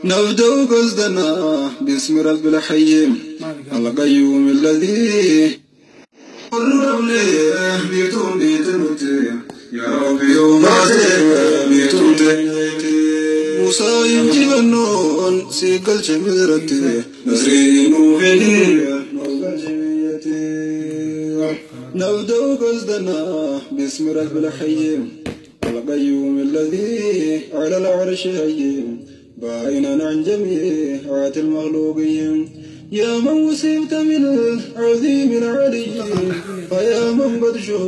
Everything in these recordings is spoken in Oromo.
نبدأ قصدنا باسم رب الحي القيوم الذي يا ربي موسى ينجب النون سيقل شمرتي نسرين نبدأ قصدنا باسم رب الحي القيوم الذي على العرش حي بائنا عن جميع المخلوقين يا من وسمت من العظيم العلي فيا من بطشه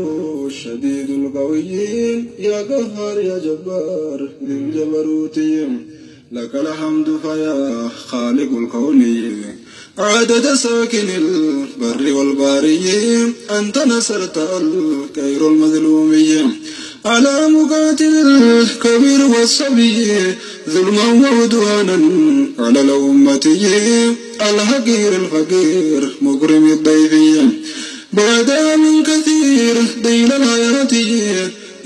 الشديد القوي يا قهار يا جبار ذي الجبروت لك الحمد فيا خالق الكون عدد ساكن البر والباري أنت نصرت الكير المظلومي على مقاتل الكبير والصبي ظلما وعدوانا على الأمة الحقير الفقير مكرم الضيف بعد من كثير دين الحياة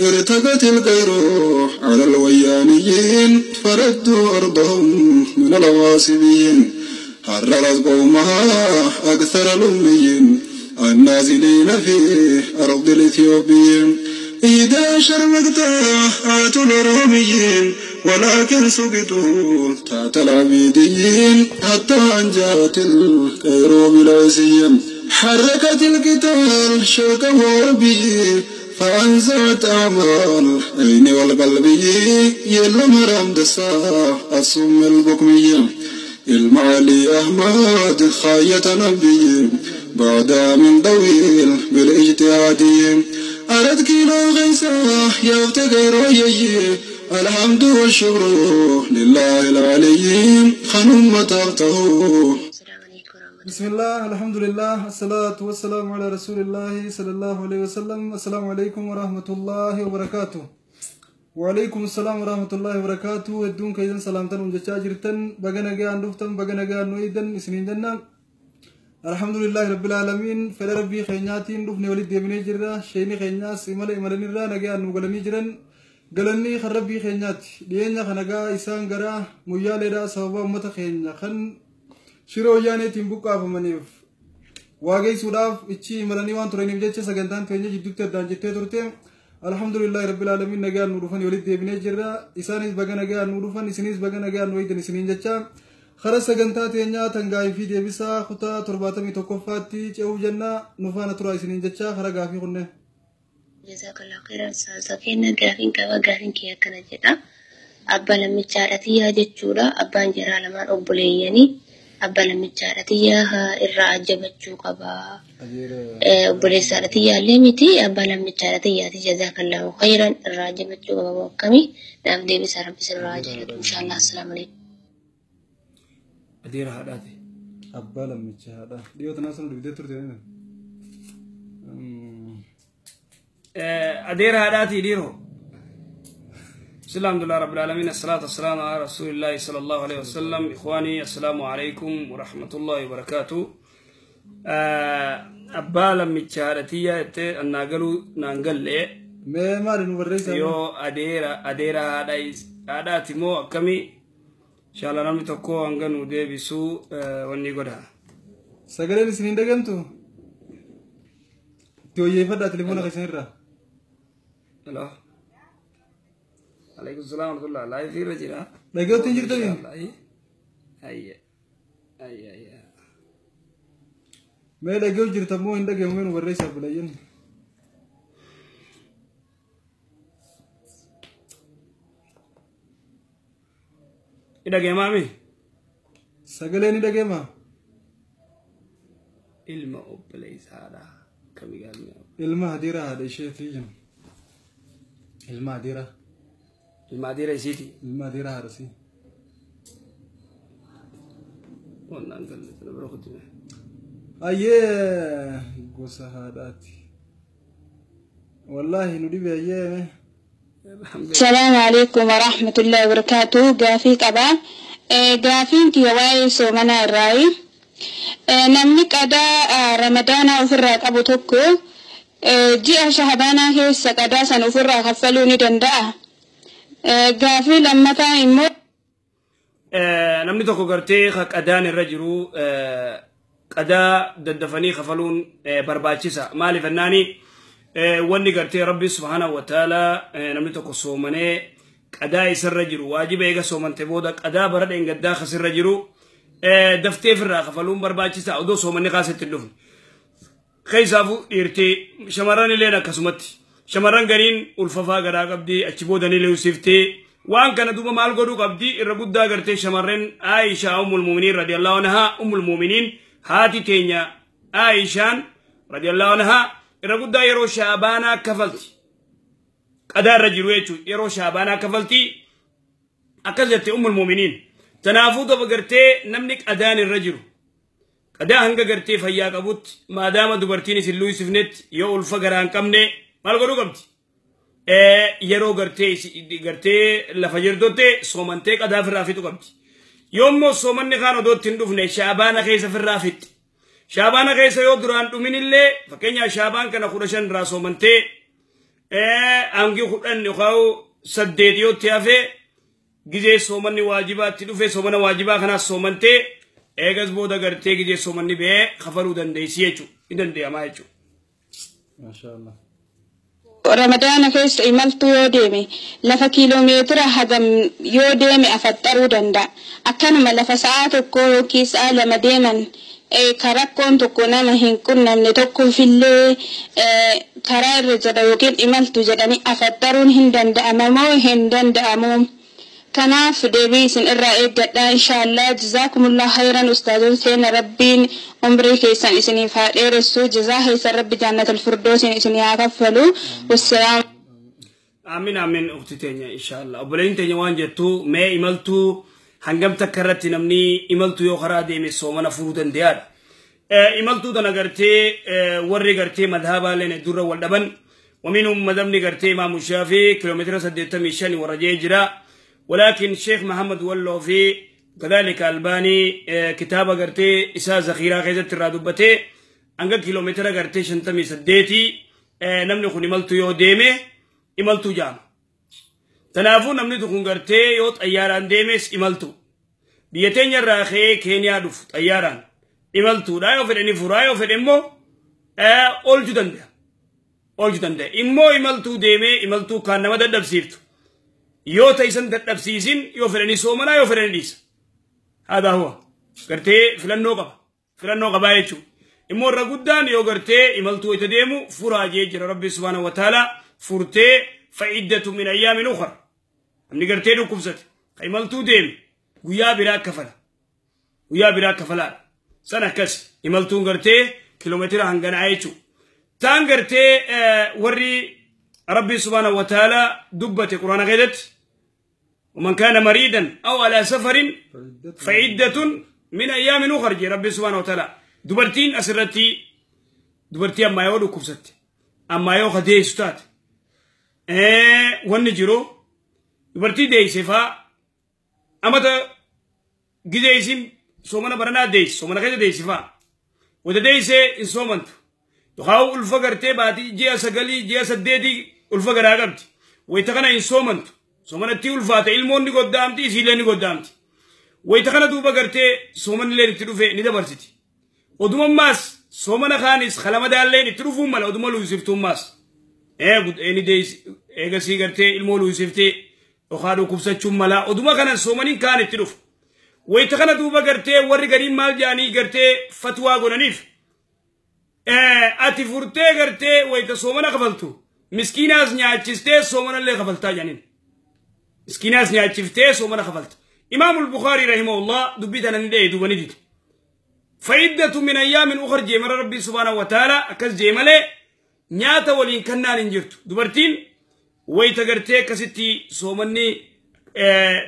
ارتقت الغير على الويانيين فردوا أرضهم من الغاصبين حررت قومها أكثر الأميين النازلين في أرض الإثيوبيين إذا شرقت آتوا الروميين ولكن سقطوا تحت العبيديين حتى أنجات الخير بالعزيم حركت القتال شوكا وعبي فأنزعت أعمال العين والقلبي يلمرم دسا الصم البكمي المعالي أحمد خاية نبي بعد من طويل بالاجتهاد أرد كيلو غيسا يبتغي رأيي الحمد والشكر لله العلي خنم تغته. بسم الله الحمد لله الصلاة والسلام على رسول الله صلى الله عليه وسلم. السلام عليكم ورحمة الله وبركاته. وعليكم السلام ورحمة الله وبركاته. الدون كيدن سلامتن ومجاجرتن بغنا جان دفتن بغنا جان نويدن اسنين جنة. الحمد لله رب العالمين. فلا ربي خيناتين دفني ولد دبني جرا شيني خيناس إملا إملا نرا نجا نقولني جرن قالني خربي خينات لينا خنجا إنسان جرا ميالرا سوا مت خينا خن شروع يعني تيمبوك أفهمنيف واجي سوداف إتشي إملاني وان تريني بجتش سجنتان تيني جدوت دانجتة ترتين. الحمد لله رب العالمين نجا نورفن ولد دبني جرا إنسانيس بغنا نجا نورفن إنسانيس بغنا نجا نويدن إنسانين جتشا خرج سجنتا تينيا تنجاي في ديبسا خطا ترباتا متوقفاتي جو جنة نفانا تراي سنين جتشا خرج عافي خنه. جزاك الله خيرا ساكينا غافين كوا غافين كيا كنا جدا أبا لمي چارتي يا جچورا أبا جرا لمان أبوليني أبا لمي چارتي يا الراجب چوكبا أبولي سارتي يا لمتي أبا لمي چارتي يا جزاك الله خيرا الراجب چوكبا وكمي نام ديبسا ربي سراجل إن شاء الله. السلام عليكم. أدير هذا أبا لمي چارة ديو تناسون دبيت ترتين أدير هذاتي ديرو. بسم الله الحمد لله رب العالمين الصلاة والسلام على رسول الله صلى الله عليه وسلم. إخواني السلام عليكم ورحمة الله وبركاته. أبا لمي چارتي الناقلو نانقل لي ما مالي نوريسا يو أدير هذاتي مو أكمي إن شاء الله نمي تكو أنغن ودي بسو وني قدها سجلين سنين دقمتو توي فدا تليفونك خسيرة. هلا عليكم السلام ورحمة الله. لا يفير رجلا لقيت تنجر تاني. أي أي أي ما لقيت جرت مو عندك يومين وريس أبلاين. إذا جماعي سجلني إذا جماع ilma obboleessaadha kami galme ilma hadira hada isheeti ilma hadira ilma hadira isiiti ilma hadira harasi wannan galle tana barkutime aye gosa haadaati wallahi nu dibe aye. السلام عليكم ورحمة الله وبركاته. قافي قبا قافين تيواي سومنا الراي namni qadaa ramadaana ofirraa qabu tokko ji'a shahabaanaa keessa qadaa san ofirraa kaffaluu ni danda'a. Gaafii lammataa immoo Namni tokko gartee qadaan irra jiru qadaa daddafanii kafaluun barbaachisa. Maaliif ennaani wanni gartee Rabbi subhaanahu wa ta'ala namni tokko soomanee qadaa isarra jiru waajiba eega soomante booda qadaa bara dheengaddaa kasirra jiru daftee firraa kafaluun barbaachisa odoo soomanni kaasitti hin dhufne. Keessaafuu dhiirtee shamarran illeen akkasumatti shamarran gariin ulfafaa garaa qabdi achi boodanii leewsiftee waan kana duuba maal godhuu qabdi irra guddaa gartee shamarran Aishaa ummul muuminiin radiyallahu anhaa ummul muuminiin haati teenya Aishaan radiyallahu anhaa irra guddaa yeroo shaabaanaa kafalti. Qadaa irra jiru jechuudha yeroo shaabaanaa kafalti akkas jette ummul muuminiin. Tanaafuu duuba gartee namni qadaan irra jiru qadaa hanga gartee fayyaa qabutti maadaama dubartiin isin luusifnetti yoo ulfa garaa hin qabne maal godhuu qabdi? Yeroo gartee lafa jirtutti soomantee qadaa firraa fixu qabdi. Yoommoo soomanni kaan odootti hin dhufne shaabaana keessa firraa fixxi. Shaabaana keessa yoo duraan dhumin illee fakkeenyaaf shaabaan kana 15 irraa soomantee hangi 10 yookaan 8 yoo itti hafee gizee soomanni waajibaatti dhufe soomana waajibaa kanaas soomantee eegas booda gartee gizee soomanni ba'ee kafaluu dandeessi jechuudha. Ni danda'amaa jechuudha. Maashaallah. Ramadaana keessa imaltuu yoo deeme lafa kiiloomeetira hagam yoo deeme afaxxaruu danda'a. Akkanuma lafa sa'a tokko yookiin sa'a lama deeman karakkoon tokko nama hin qunnamne tokkoofillee karaa irra jedha yookiin imaltu jedhanii afaxxaruun hin danda'ama moo hin danda'amu? Kanaaf deebii isin irraa eeggadha inshaallah. Jazaakumullah khayran ustaazoon seena rabbiin umrii keessan isiniif haa dheeressu. Jazaa keessan rabbi jannatul firdoosiin isin haa kaffalu. Wassalaam. Amiin amiin ukhti teenya inshaallah. Obboleettiin teenya waan jettu mee imaltuu hangam takka irratti namni imaltuu yoo karaa deeme soomana furuu danda'aadha. Imaltuu tana gartee warri gartee madhaabaaleen durra wal dhaban. ومنهم مذهبني gartee Imaamu Shaafii kiiloomeetira 85 warra jee jira. ولكن شيخ محمد ولو في كذلك الباني كتابة قرتي إسا زخيرة غيزة الرادوبتي أنك كيلومتر قرتي شنتمي سديتي نمني خون إمالتو يو ديمي إمالتو جام تنافو نمني تخون قرتي يو طياران ديميس إمالتو بيتين يراخي كينيا دوف طياران إمالتو لا يو فدني فرايو فدنمو أولجو دنده أولجو دنده إمو إمالتو ديمي إمالتو كان نمدد دبسيفتو yoo ta'isan dadhabsiisin yoo fedhanii soomanaa yoo fedhanii dhiisa. Haadaa huwa. Gartee filannoo qaba. Filannoo qabaa jechuudha. Immoo irra guddaan yoo gartee imaltuu itti deemu furaa jee jira Rabbi subhaanahu wa ta'ala furtee fa'iddatu min ayyaamin ukhra. Namni gartee dhukkubsate ka imaltuu deeme guyyaa biraa kafala. Guyyaa biraa kafalaadha. San akkas imaltuun gartee kiiloomeetira hanganaa jechuudha. Taan gartee warri Rabbi subhaanahu wa ta'ala dubbate Quraana keessatti ومن كان مريضا أو على سفر فعدة من أيام أخرى ربي سبحانه وتعالى دبرتين أسرتي دبرتي أما يودو كبست أما يو خدي ستات ونجرو دبرتي دي سفا أما تا جديسين سومنا برنا ديس سومنا كذا دي سفا وده ديسه إن سومنت تخاو الفقر تباتي جيا سقلي جيا سديدي الفقر عقبت ويتغنى إن سومنت soomanatti ulfaata ilmoon ni goddaamti isiillee ni goddaamti. Wayita kana duuba gartee soomanni illee itti dhufe ni dabarsiti. Odumammaas soomana kaanis kalamadaallee itti dhufuun mala oduma luusiftummaas. Ni deessi eegasii gartee ilmoo luusiftee yookaan dhukkubsachuun mala oduma kana soomaniin kaan itti dhufu. Wayita kana duuba gartee warri gariin maal jedhanii gartee fatwaa godhaniif. Ati furtee gartee wayita soomana kafaltu miskiinaas nyaachistee soomanallee kafaltaa jedhaniin. مسكيناس نياتشفتي سومنا خفلت إمام البخاري رحمه الله دبيتنا ندي دوبني دي فعدة من أيام أخرى جيمر ربي سبحانه وتعالى أكس جيمالي نياتا ولين كنان انجرت دبرتين ويتغرتي كستي سومني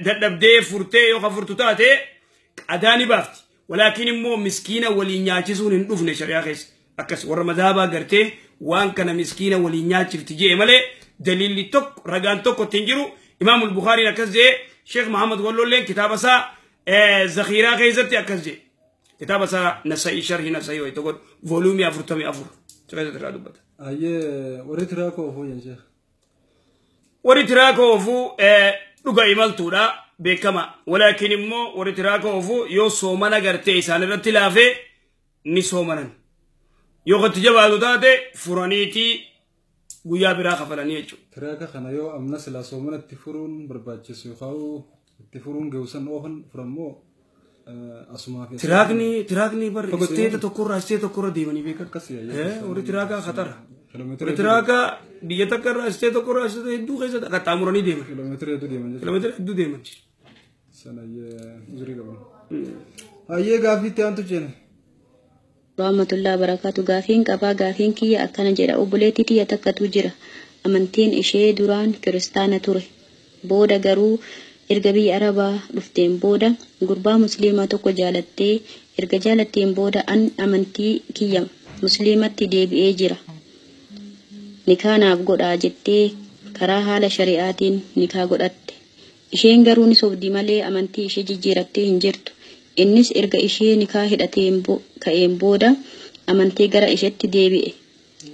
ددبدي فرتي يوخا فرتوتاتي أداني بافتي ولكن مو مسكينة ولين نياتشسون اندفن شريعة خيس أكس ور مذهبا غرتي وان كان مسكينة ولين نياتشفتي جيمالي دليل توك رغان توك تنجرو إمام البخاري أكزي شيخ محمد ولولين كتاب سا ذخيرة خيزتي أكزي كتاب سا نسائي شرح نسائي ويتقول فولومي أفر تمي أفر تغيرت الرادوبة أيه وريت راكو فو يا شيخ وريت راكو فو لقى إمالتو لا beekama. Walaakin immoo warri tiraaka oofu yoo soomana gartee isaan irratti laafee ni soomanan. Yoo itti jabaatu taate furaniitii guyyaa biraa kafalanii jechuudha. Tiraaka kana yoo amna silaa soomana itti furuun barbaachisu yookaan itti furuun geessan oofan furammoo asumaa fi. Tiraakni bar isteeta tokkorraa isteeta tokkorra deemanii beekan. Warri tiraakaa khatara. Warri tiraakaa biyya takka irraa isteeta tokkorraa isteeta hedduu keessa qaxxaamuranii deeman. Kiiloomeetira hedduu deeman jechuudha. Kiiloomeetira hedduu deeman. Sana uzurii qaban. Hayyee gaaffii itti aantu ceene. Rahmatullahi barakatu gaafiin qabaa gaafiin kiyya akkana jedha obboleettii tiyya takkatu jira amantiin ishee duraan kiristaana ture booda garuu erga biyya arabaa dhufteen booda gurbaa musliimaa tokko jaalattee erga jaalatteen booda an amantii kiyya musliimatti deebi'ee jira nikaa naaf godhaa jettee karaa haala shari'aatiin nikaa godhatte isheen garuu ni sobdi malee amantii ishee jijjiirattee hin jirtu. Innis erga ishee nikaa hidhateen ka'een booda amantee gara isheetti deebi'e.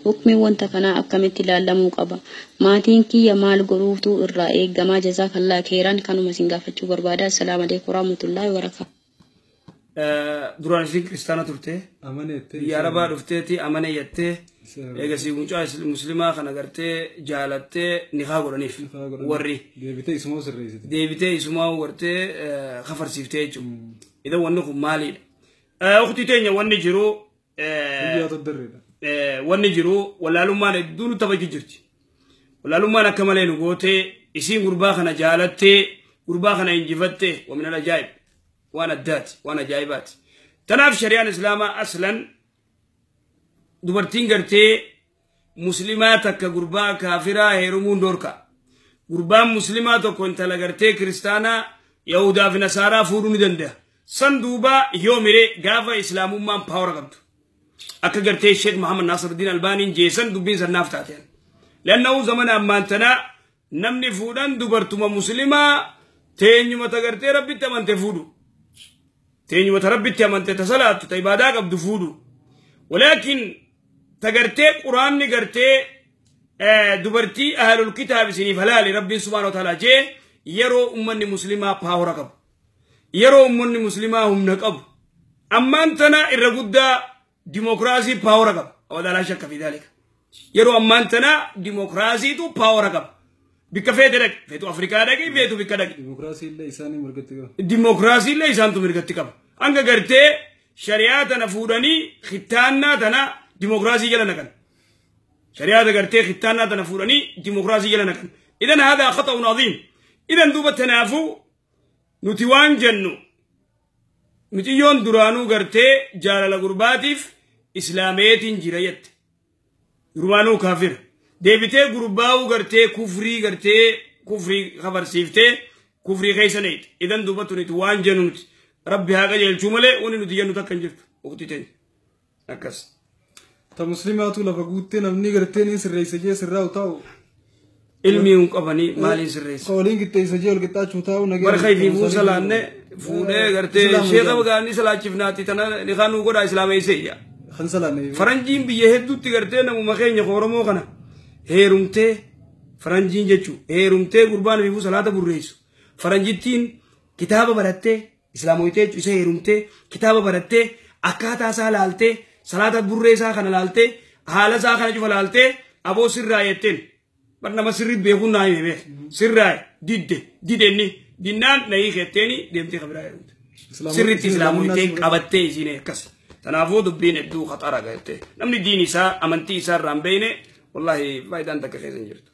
Hukmi wanta kanaa akkamitti ilaalamuu qaba? Maatiin kiyya maal godhuutu irraa eegamaa? Jazaakallaa khairan kanuma isin gaafachuu barbaada. Assalaamu alaikum warahmatullaahi wabarakaatuh. Duraan isin kiristaana turte. Biyya Arabaa dhufteeti amane jettee eegasii mucaa muslimaa kana gartee jaalattee nikaa godhaniif warri. Deebitee isumaa sirreessite. Deebitee isumaa gartee kafarsiiftee jechuudha. Idan wanni kun maaliidha? Ukhti teenya wanni jiru wanni jiru wallaalummaan hedduu nu taphachuu jirti. Wallaalummaan akka malee nu gootee isiin gurbaa kana jaalattee gurbaa kana injifattee wa minal ajaa'ib waan addaati waan ajaa'ibaati. Tanaaf shari'aan islaamaa aslan dubartiin gartee muslimaa takka gurbaa kaafiraa heerumuun dhorka. Gurbaan muslimaa tokko intala gartee kiristaanaa Yahudaa fi Nasaaraa fuudhuu ni danda'a. San duuba yoo miree gaafa islaamummaan paawara qabdu. Akka gartee Sheekh Muhammad Nasiruddin Albaaniin jeesan dubbiin sannaaf taateen. Lannahu zamana ammaan tanaa namni fuudhan dubartuma muslimaa teenyuma gartee rabbitti amante fuudhu. Teenyuma rabbitti amante ta salaattu ta ibaadaa qabdu fuudhu. Walaakin ta gartee quraanni gartee dubartii ahlul kitaab isiniif halaali rabbiin subhaanahu wa ta'aalaa jee yeroo ummanni muslimaa paawara qabu. Yeroo ummanni muslimaa humna qabu. Ammaan tana irra guddaa dimokiraasii paawara qaba. Awadaalaa shakka fi daalika. Yeroo ammaan tana dimokiraasiitu paawara qaba. Bikka feete dhaqi. Feetu Afrikaa dhaqi, feetu bikka dhaqi. Dimokiraasii illee isaanii mirgatti qaba. Dimokiraasii illee isaantu mirgatti qaba. Hanga gartee shari'aa tana fuudhanii khittaannaa tana dimokiraasii jala naqan. Shari'aa gartee khittaannaa tana fuudhanii dimokiraasii jala naqan. Idan haadaa khata'un aziim. Idan duuba tanaafuu nuti waan jennu mucayyoon duraanuu gartee jaalala gurbaatiif islaameetiin jira jette. Durbaanuu kaafira. Deebitee gurbaa'uu gartee kufrii kafarsiiftee kufrii keessa neeti. Idan duuba nuti waan jennu nuti rabbi haa qajeelchuu malee wanni nuti jennu takka hin jirtu. Uqti teenya. Akkas. Ta muslimaatu lafa guuttee namni gartee ni sirreessa jee sirraa taa'u. Ilmi hin qabanii maaliin sirreessa? Waliin qixxeessa jee wal qixxaachuu taa'u nagee. Barka ifii salaanne fuudhee gartee sheekha gaanii salaachifnaatti tana nikaa nuu godhaa islaameessee ija. Kan salaanne. Faranjiin biyya hedduutti gartee namuma keenya Oromoo kana heerumtee faranjiin jechuun heerumtee gurbaan ifii salaata burreessu. Faranjittiin kitaaba barattee islaamoyitee jechuun isa heerumtee kitaaba barattee akkaataa isaa laaltee salaata burree isaa kana laaltee haala isaa kana cufa laaltee aboo sirraa jetteen. Bar nama sirri beekuun naa hime beek. Sirraa didde didenni dinnaan na hiiketteeni deemtee kabiraa heerumte. Sirriitti islaamoyitee qabattee isiin akkas. Kanaafuu dubbiin hedduu khaxara galtee. Namni diin isaa amantii isaa irraa hin beekne wallaahi faayidaan takka keessa hin jirtu.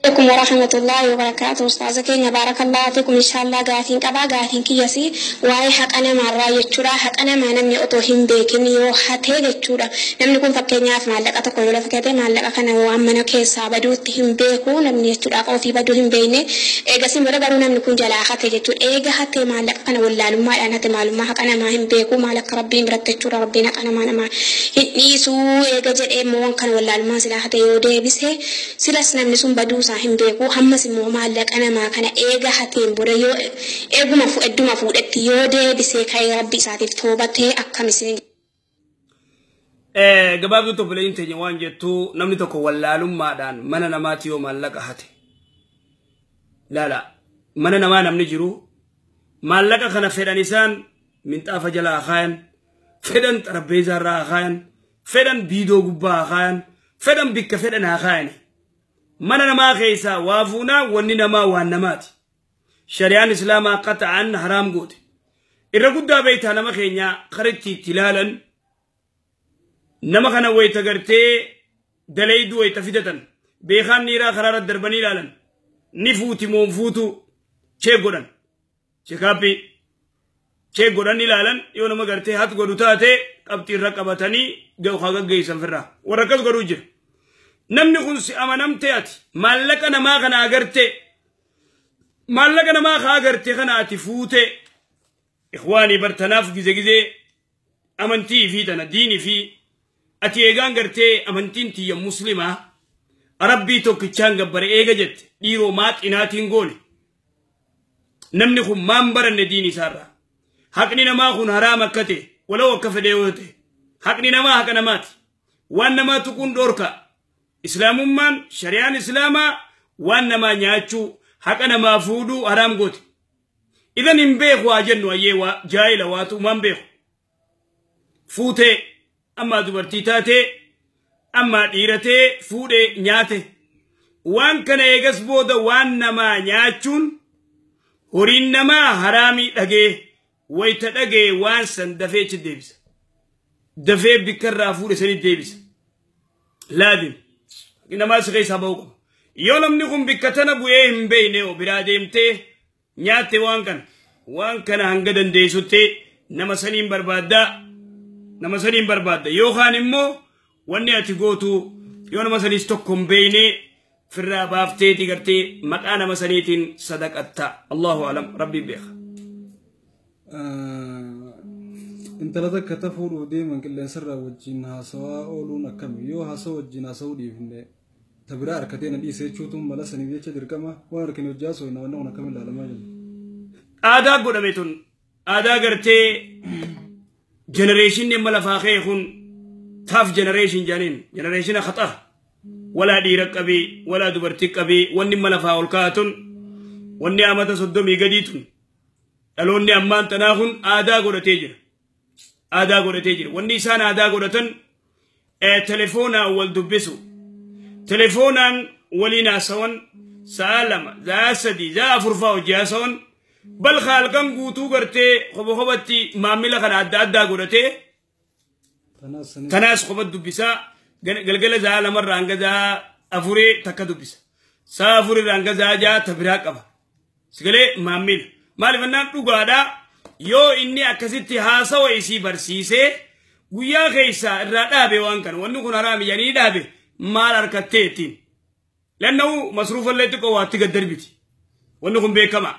عليكم ورحمة الله وبركاته. أستاذ كينيا بارك الله فيكم إن شاء الله. قاعدين قبا قاعدين كيسي واي حق أنا مع الرأي تشورا حق أنا ما نمني أطوهم بيكني وحتى تشورا نمني كون فكينيا في معلقة تقول ولا فكيتي معلقة كان وعمنا كيسا بدوتهم بيكو نمني تشورا أو في بدوهم بيني إيجا سيمبرا قالوا نمني كون جلا حتى تشور إيجا حتى معلقة كان ولا لما أنا حتى معلومة حق أنا ما هم بيكو معلقة ربي مرت تشورا ربنا أنا ما أنا ما يسوع إيجا جل إيه مون كان ولا لما سلا حتى يودي بس هي سلاس نمني سوم بدو hin beeku hammas immoo maallaqa namaa kana eega hateen booda yoo eeguma hedduma fuudhetti yoo deebisee ka'ee rabbi isaatiif toobatee akkam isin. Gabaabduu obboleeyyiin teenya waan jettu namni tokko wallaalummaadhaan mana namaatti yoo maallaqa hate. Laala Mana namaa namni jiru maallaqa kana fedhan isaan minxaafa jala haa kaayan, fedhan xarapheezaa irraa haa kaayan, fedhan biidoo gubbaa haa kaayan, fedhan bikka fedhan haa kaayani. Mana namaa keessaa waa fuunaa wanni namaa waan namaati. Shari'aan Islaamaa qaxa'an haraam goote. Irra guddaa beektaa nama keenyaa karitti itti ilaalan nama kana wayita gartee dalayduu wayita fidatan beekaan dhiiraa karaa irra darbanii ilaalan ni fuuti moon fuutu chee godhan cheekaappii chee godhan ilaalan yoo nama gartee hat godhu taate qabxii irra qabatanii haa gaggeessan firraa warra akkas godhuu jira. Namni kun si amanamtee ati maallaqa namaa kana agartee maallaqa namaa kaa agartee kana ati fuutee ikhwaanii bartanaaf gize gizee amantii fi tana diinii fi ati eegaan gartee amantiin tiyya muslimaa rabbii tokkichaan gabbare eega jette dhiiroo maa xinaatiin goone namni kun maan baranne diin isaarraa haqni namaa kun haraam akka ta'e walaw akka fedhe yoo ta'e haqni namaa haqa namaati waan namaa tuquun dhoorka islaamummaan shari'aan islaamaa waan namaa nyaachuu haqa namaa fuudhuu haraam goote idan hin beeku haa jennu ayyee waa jaayila waatu maan beeku fuutee ammaa dubartii taatee ammaa dhiiratee fuudhee nyaate waan kana eegas booda waan namaa nyaachuun horiin namaa haraamii dhagee wayita dhagee waan san dafee achi deebisa dafee bikkarraa fuudhe sanii deebisa laadin namaa si keessaa ba'uu qaba yoo namni kun bikka tana bu'ee hin beekne oo biraa deemtee nyaatte waan kana hanga dandeessutti nama saniin barbaadda yookaan immoo wanni ati gootu yoo nama saniis tokko hin beekne firraa baafteeti gartee maqaa nama saniitiin sadaqatta. Allahu alam rabbiin beeka. Intala takka ta fuudhuuf deeman qilleensarraa wajjin haasawaa ooluun akkami yoo haasawaa wajjin haasawuu dhiifne ta biraa harkatee na dhiise jechuutu mala saniif jecha dirqama waan harkanii hojii haasawuu wanni kun akkamiin ilaalamaa jiru. Aadaa godhame tun aadaa gartee jenereeshinni amma lafaa ka'e kun taaf jenereeshin jedhaniin jenereeshina khaxara walaa dhiira qabii walaa dubartii qabii wanni amma lafaa ol kaa'atun wanni amata 30 gadii tun dhaloonni ammaan tanaa kun aadaa godhatee jira. Aadaa godhatee jira. Wanni isaan aadaa godhatan telefoonaan wal dubbisu. Telefoonaan waliin haasawan sa'a 2, sa'a 3, sa'a 4 fa'aa hojii haasawan bal halkan guutuu gartee qoba qobatti maamila kana adda addaa godhatee tanaas qoba dubbisaa galgala sa'a 2 irraa hanga sa'a 4 takka dubbisa. Sa'a 4 irraa hanga sa'a 6 ta biraa qaba. Sigalee maamila. Maaliif annaan dhugaadhaa yoo inni akkasitti haasawa isii barsiisee guyyaa keessaa irraa dhaabe waan kana wanni kun haraami jedhanii dhaabe maal harkattee ittiin. Lanna'uu masruufallee xiqqoo waatti gad darbiti. Wanni kun beekama.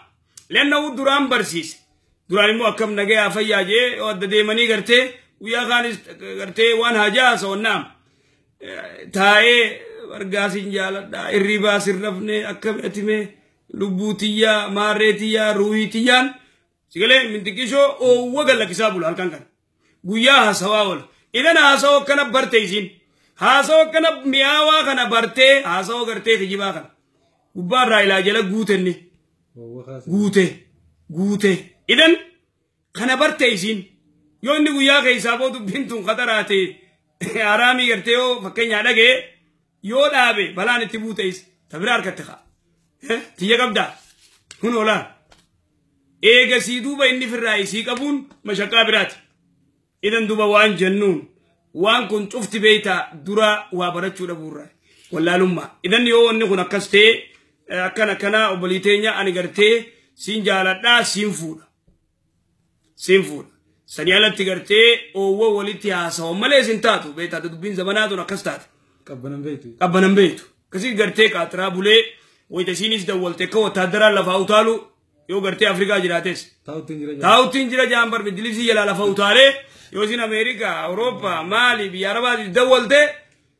Lanna'uu duraan barsiise. Duraan immoo akkam nagayaa fayyaa jee yoo adda deemanii gartee guyyaa kaanis gartee waan haajaa haasawan naam. Taa'ee bargaasiin jaaladhaa irribaa sirrafnee akka atimee lubbuu tiyyaa maarree tiyyaa ruuhii tiyyaan sigalee mintiqishoo oowwa gallakkisaa bula halkan kana. Guyyaa haasawaa oola. Idan haasawaa akkana barte isiin. Haasawaa akkana mi'aawaa kana bartee haasawaa gartee kijibaa kana. Gubbaarraa ilaa jala guutenne. Guute. Guute. Idan kana barte isiin. Yoo inni guyyaa keessaa boodu dubbiin khataraa ta'e haraamii gartee yoo fakkeenyaa dhagee yoo dhaabe balaan itti buute is ta biraa harkatti kaa. Tiyya qabdaa. Kun oolaan. Eegasii duuba inni firraa isii qabuun mashaqaa biraati. Idan duuba waan jennuun waan kun cufti beeytaa dura waa barachuu dhabuurraa wallaalummaa. Idan yoo wanni kun akkas ta'e akkana akkana obbolii teenya ani gartee siin jaaladhaa siin fuudha. Siin fuudha. Sanii alatti gartee oowwa walitti haasawan malee isin taatu beeytaa dubbiin zamanaa tun akkas taate. Qabbanan beeytu. Qabbanan beeytu. Akkasii gartee qaatiraa bulee wayita isiinis dawwalte akka wattaaddaraan lafaa utaalu yoo gartee Afrikaa jiraates. Taa'uttiin jira jaan barbe dilisii jalaa lafa utaalee yoo isin Ameerikaa, Awurooppaa, Maali, biyya Arabaati dawwalte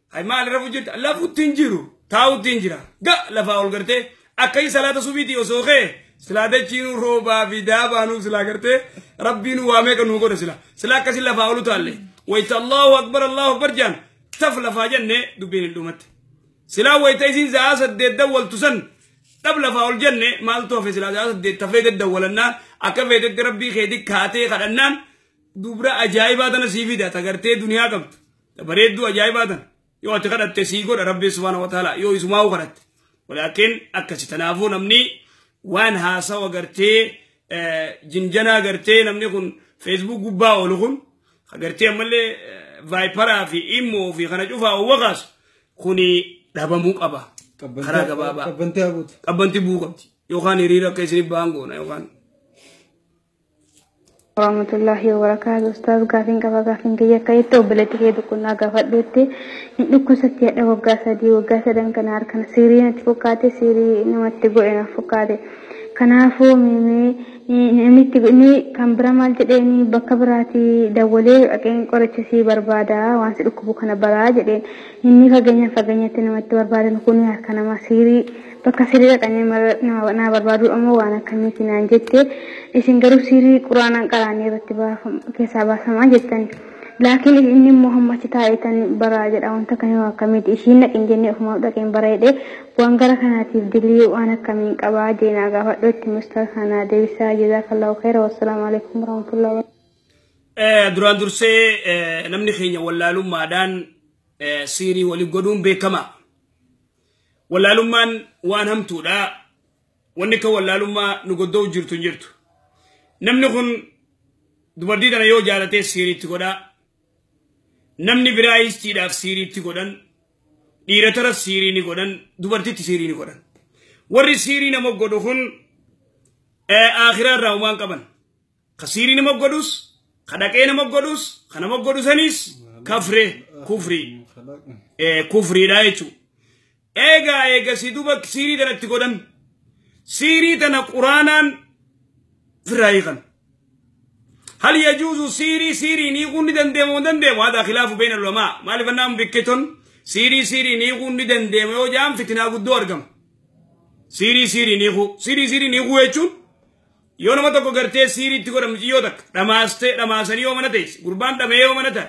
hay maali rafu jirta lafuttiin jiru taa'uttiin jira ga lafaa ol gartee akka inni salaata subiitii osoo ka'e silaa dachiinuu roobaa fi daabaanuu silaa gartee rabbiin waamee kan nuu godhe sila silaa akkasii lafaa ol utaalle wayita Allahu akbar Allahu akbar jaan taf lafaa jennee dubbiin hin dhumatte. Silaa wayita isiin sa'a 8 dawwaltu san Dhab lafaa ol jenne maaltu hafe silaa sa'a 8 tafee daddawwalannaan akka feetetti rabbii keetii kaatee kadhannaan dubra ajaa'ibaa tana sii fida tagartee duniyaa qabdu. Bareedduu ajaa'ibaa tana yoo ati kadhatte sii godha rabbii subhaana wa ta'ala yoo isumaa kadhatte. Walaakin akkasi tanaafuu namni waan haasawa gartee jinjanaa gartee namni kun Facebook gubbaa oolu kun gartee ammallee vaayiparaa fi immoo fi kana cufaa owwaqaasu kuni dhabamuu qaba. Karaa gabaabaa. Qabbantii haguutu. Qabbantii bu'uu qabdi. Yookaan hiriira akka isin ba'an goona yookaan. Warahmatullahi wabarakatuh. Ustaaz gaafiin qaba gaafiin kiyya akka itti obboleetti kee tokkonnaa gaafadhuutti hin dhukkubsatti hadha waggaa 3 waggaa 3 kana harkana siirii natti fakkaate siirii namatti godhe na fakkaate. Kanaafuu miimee namitti inni kan bira maal jedheeni bakka biraatii dawwalee dhaqeen qoricha sii barbaada waan si dhukkubu kana baraa jedheen inni fageenya fageenyatti namatti barbaadan kun harka namaa siirii bakka siirii dhaqanii na barbaadu ammoo waan akkamiiti naan jette isin garuu siirii quraanaan qaraanii irratti keessaa baasamaa jettan. Laakiin inni immoo hammachi taa'eetan baraa jedha wanta kan yoo akkamiiti ishiin dhaqin jennee ofumaaf dhaqeen bara jedhee waan gara kanaatiif dilii waan akkamiin qabaa jeenaa gaafadhu itti mustaa kanaa deebisaa jazaakallahu khayra wassalaamu alaikum warahmatullahi wabarakatuh. Duraan dursee namni keenya wallaalummaadhaan siirii walii godhuun beekama. Wallaalummaan waan hamtuudha. Wanni kan wallaalummaa nu goddoo jirtu hin jirtu. Namni kun dubartii tana yoo jaalatee siiriitti godhaa. Namni biraa istiidhaaf siiriitti godhan, dhiira tara siirii ni godhan, dubartitti siirii ni godhan. Warri siirii nama godhu kun akhiraa irraa waan qaban. Ka siirii nama godhus, ka dhaqee nama godhus, ka nama godhu sanis kafree kufrii. Kufriidha jechuudha. Eegaa eegasii duuba siirii tanatti godhan. Siirii tana quraanaan firraa hiikan. هل يجوز سيري سيري نيقون ندندم وندندم وهذا خلاف بين العلماء ما لفنام بكتون سيري سيري نيقون ندندم وجام فتنا قدو أرقم سيري سيري نيقو سيري سيري نيقو يجون يوم ما تكو قرتي سيري تقول مجيوتك رماستي رماسني يوم نتيس قربان دم يوم نتا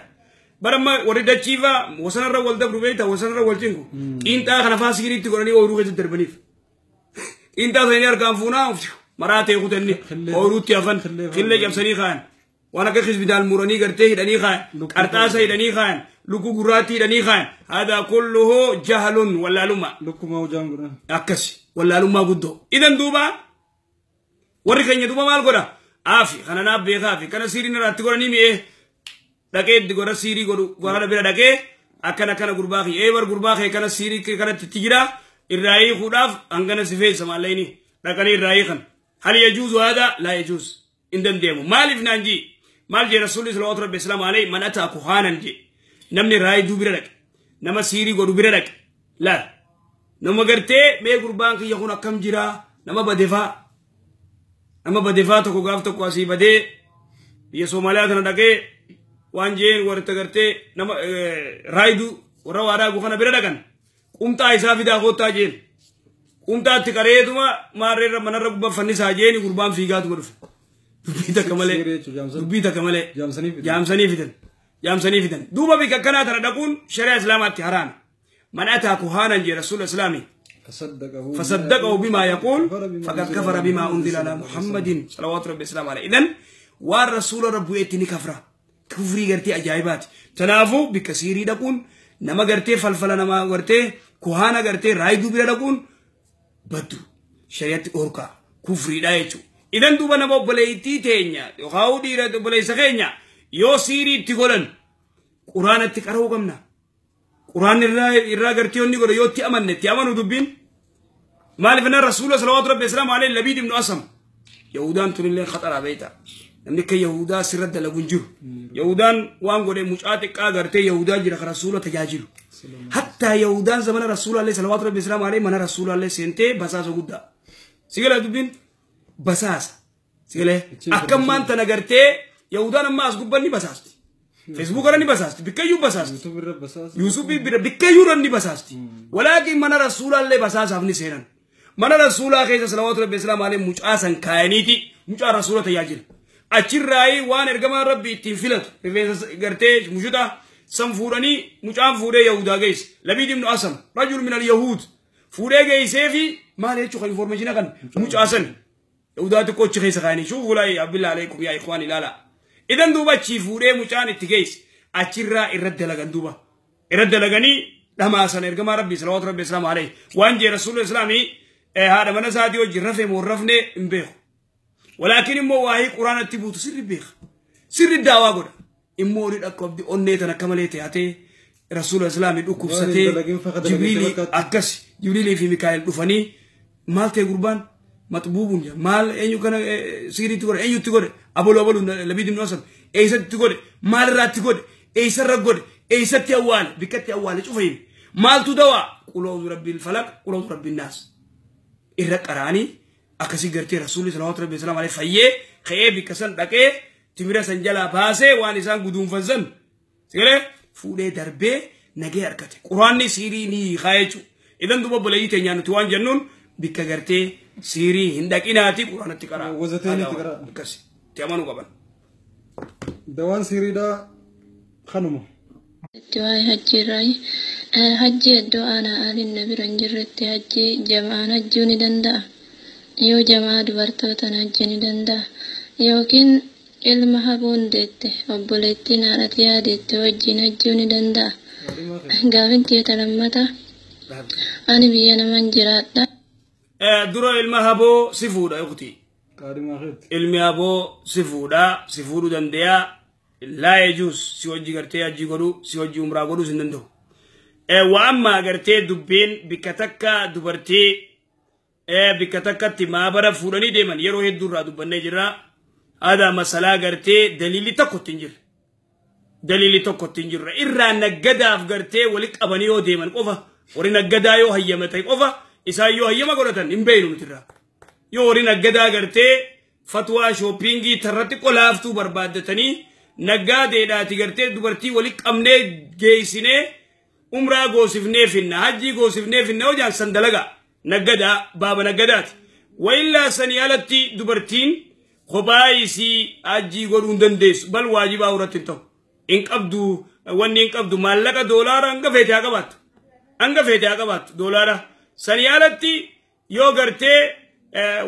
برما ورد تشيفا وسن الرول دبر بيتا وسن الرول تينكو انت اخر فا سيري تقولني وروغه تدربنيف انت ثاني ارقام فونا مراتي قتني وروتي افن خلي جبسني خان وانا كخز بدال موراني قرتي هدني خان قرطاسه هدني خان لوكو غراتي هدني خان هذا كله جهل ولا لما لوكو ما وجان اكسي ولا لما قدو اذا دوبا وري كنيا دوبا مال غدا عافي خنا ناب بيخافي كان سيرين رات غورني مي دقه دغورا سيري غورو غورا بيرا دقه اكنا كنا غرباخي اي ور غرباخي كان سيري كان تتجرا الراي خداف انغنا سيفي سماليني دقني الراي خن هل يجوز هذا لا يجوز اندم ديمو مالف نانجي مال جي رسول الله صلى الله عليه وسلم من أتى كهانا جي نمني راي دو بيرك نما سيري غدو بيرك لا نما غرتي مي قربان كي يكون كم جرا نما بدفا تو غاف تو قاسي بدي يا سوماليا تنا دقه وان جين ورت غرتي نما راي دو ورا وارا غخنا بيركن قمتا حساب دا غوتا جين قمتا تكريتما مارر منر رب فني ساجين قربان فيغات مرف dubbii takka malee jaamsanii fidan duuba bika akkanaa tana dhaquun shari'a islaamaatti haraami man ataa kuhaanan jee rasuula islaami فصدقه بما يقول فقد كفر بما أنزل على محمد صلوات ربي السلام عليه إذن والرسول ربي اتني كفرة كفري قرتي أجايبات تنافو بكثير دقون نما قرتي فلفل نما قرتي كهانة قرتي رايدو بلا دقون بدو شريعة أوركا كفري دايتو إذن دوبا نما بليتي تينيا يخاو ديرة بليس خينيا يو سيري تقولن قرآن تكرهو قمنا قرآن الرا قرتي وني قول يو تأمن تأمنوا دبين مالف أن الرسول صلى الله عليه وسلم عليه لبيد بن أسم يهودان تقول لي خطر بيتا نملك يهودا سرد لغنجر يهودان وان قول مشاتك قرتي يهودا جرى رسول تجاجلو حتى يهودان زمن الرسول عليه صلى الله عليه وسلم عليه من الرسول عليه سنتي بساسو قدا سيقول دبين بساس سيقول أكم ما أنت نقرتي يهودان ما أسقبني بساستي فيسبوك راني بساستي بكيو بساستي يوسف بكيو راني بساستي ولكن من رسول الله بساس أفني سيران من رسول الله صلى الله عليه وسلم عليه مجاسن كاينيتي مجا رسول تياجل أشير رأي وان إرجما ربي تنفلت قرتي مجدا سنفورني مجام فوري يهودا جيس لبيد بن أسم رجل من اليهود Fuudhee geessee fi maal jechuu kan information kan mucaasan. Yahudaa xiqqoo achi keessa kaa'anii shuufu laa abbilaa aleekum yaa ikhwaan ilaala. Idan duuba achii fuudhee mucaan itti geesse achirraa irra dalagan duuba. Irra dalaganii dhamaasan ergamaa rabbii salawaatu rabbii islaamu alayhi. Waan jee rasuulli islaamii haadha mana isaatii wajjin rafee moo rafnee hin beeku. Walaakin immoo waa'ee quraanatti buutu sirri beeka. Sirri daawaa godha. Immoo olii dhaqqabdi onnee tan akka malee taatee rasuula islaamii dhukkubsatee Jibriilii akkas Jibriilii fi Mikaa'el dhufanii maal ta'e gurbaan maxbuubuun jira maal eenyu kana siiriitti godhe eenyutti godhe abaluu abaluu labiid ibn asam eessatti godhe maal irraatti godhe eessarra godhe eessatti awwaale bikkatti awwaale cufa hime maaltu dawaa qul a'uudhu rabbil falaq qul a'uudhu rabbin naas irra qaraanii akkasii gartee rasuulli salawaatu rabbi islaam alayhi fayyee ka'ee bikka san dhaqee timira san jalaa baasee waan isaan guduunfan san sigalee fuudhee darbee nagee argate quraanni siirii ni hiikaa jechuudha. Idan duuba obboleeyyii teenyaa nuti waan jennuun bikka gartee siirii hin dhaqinaati quraanatti qaraa. Wazateen itti qaraa. Akkasi itti amanuu qaban. Dawaan siiriidhaa kanuma. Itti waa'ee hajjiirraa hajji iddoo aanaa aaliin na bira hin jirretti hajji jama'aan hajjuu ni danda'a. Yoo jamaa dubartootaan hajji ni danda'a. Yookiin ilma habuun deette obboleettiin haadhati yaadeette wajjin hajjuu ni danda'a. Gaafin tiyya lammata ani biyya naman jiraadha. Dura ilma haboo si fuudha yookiin. Qaadimaa keetti. Ilmi haboo si fuudha si fuudhuu danda'a. Laa yejuus si hojii gartee hajji godhuu si hojii umraa godhuu hin danda'u. Waan ammaa gartee dubbiin bikka takka dubartii bikka takkatti maabara fuudhanii deeman yeroo hedduu irraa dubbannee jirra. Aadaa masalaa gartee daliilli tokkotti hin jirre. Daliilli tokkotti hin jirre. Irraa naggadaaf gartee wali qabanii yoo deeman qofa warri naggadaa yoo hayyama ta'e qofa isaan yoo hayyama godhatan hin beeynu nuti irraa. Yoo warri naggadaa gartee fatwaa shooppingii tarratti qolaaftuu barbaaddatanii naggaadeedhaati gartee dubartii wali qabnee geessinee umraa goosifnee finna hajjii goosifnee finna hojaan san dalagaa naggadaa baaba naggadaati. Wayillaa sanii alatti dubartiin kophaa isii hajjii godhuu hin dandeessu bal waajibaa irratti hin ta'u. Hin qabdu wanni hin qabdu maallaqa doolaara hanga feete haa qabaattu. Hanga feete haa qabaattu doolaara. Sanii alatti yoo gartee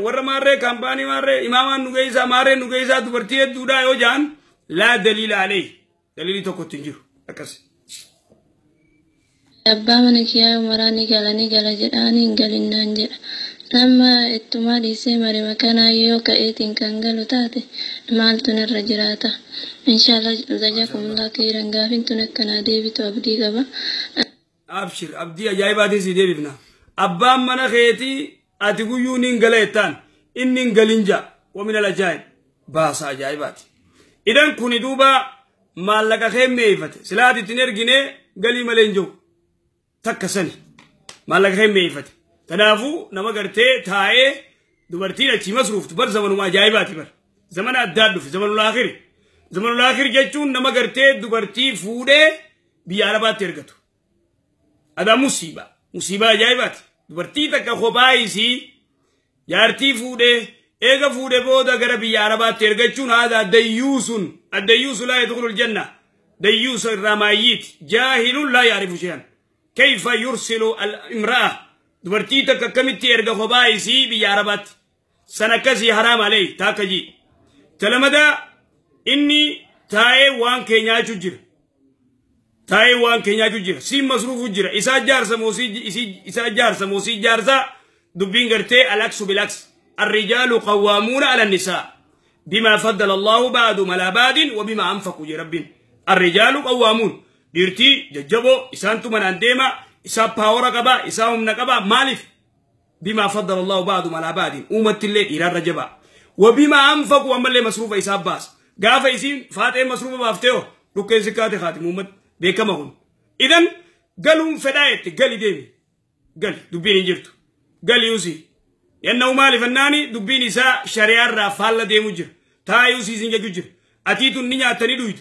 warra maarree kaampaanii maarree imaamaan nu geessaa maarree nu geessaa dubartii hedduudhaa yoo ja'an laa daliila alayhi daliilli tokkotti hin jiru akkas. Abbaa mana kiyyaa umaraa ni gala ni gala jedhaanii hin galinnaan jedha. Amma ittumaa dhiisee marima kanaa yoo ka'eetiin kan galu taate maaltu narra jiraata. Inshaallah jazakumullah khairan gaafin tun akkanaa deebitu abdii qaba. Abshir abdii ajaa'ibaatiin si deebifna. Abbaan mana keetii ati guyyuu ni hin gala jettaan inni hin galin ja'a wamin al ajaa'ib baasa ajaa'ibaati. Idan kuni duuba maallaqa kee meeyfate silaati ittiin ergine galii malee hin jiru. Takka sani maallaqa kee meeyfate. Kanaafuu nama gartee taa'ee dubartiin achii masruuftu bar zamanuma ajaa'ibaati bar. Zamana addaa dhufe zamanul aakhiri. Zamanul aakhiri jechuun nama gartee dubartii fuudhee biyya arabaatti ergatu. Adaa musiibaa. Musiibaa ajaa'ibaati. Dubartii takka kophaa isii jaartii fuudhee eega fuudhee booda gara biyya arabaatti ergachuun aadaa dayyuusun addayyuusu laa yadkhulul janna dayyuusa irraa maayyiiti jaahilun laa yaarifu shay'an kayfa yursilu al-imra'a dubartii takka akkamitti erga kophaa isii biyya arabaatti san akkasii haraam alayhi taakka jii talamadaa inni taa'ee waan kee nyaachuu jira taa'ee waan kee nyaachuu jira siin masruufuu jira isaa jaarsa moosii isaa jaarsa moosii jaarsa dubbiin gartee alaksu bilaks الرجال قوامون على النساء بما فضل الله بعضهم على بعض وبما أنفقوا يا رب الرجال قوامون ديرتي ججبو إسانتو من أنديما إسا باورا قبا إسا هم نقبا مالف بما فضل الله بعضهم على بعض أمت اللي إلى الرجبا وبما أنفقوا أما اللي مصروف إسا باس قافة إسين فاتح مصروفة بافتيو لكي زكاة خاتم أمت بكما هم إذن قالوا فدايت قالي ديمي قال دبيني جرتو قال يوسي لأنه مالي فناني دبيني سا شريار رافال ديمو جر تا يوسي سنجا جر أتيتو نينيا تني دويت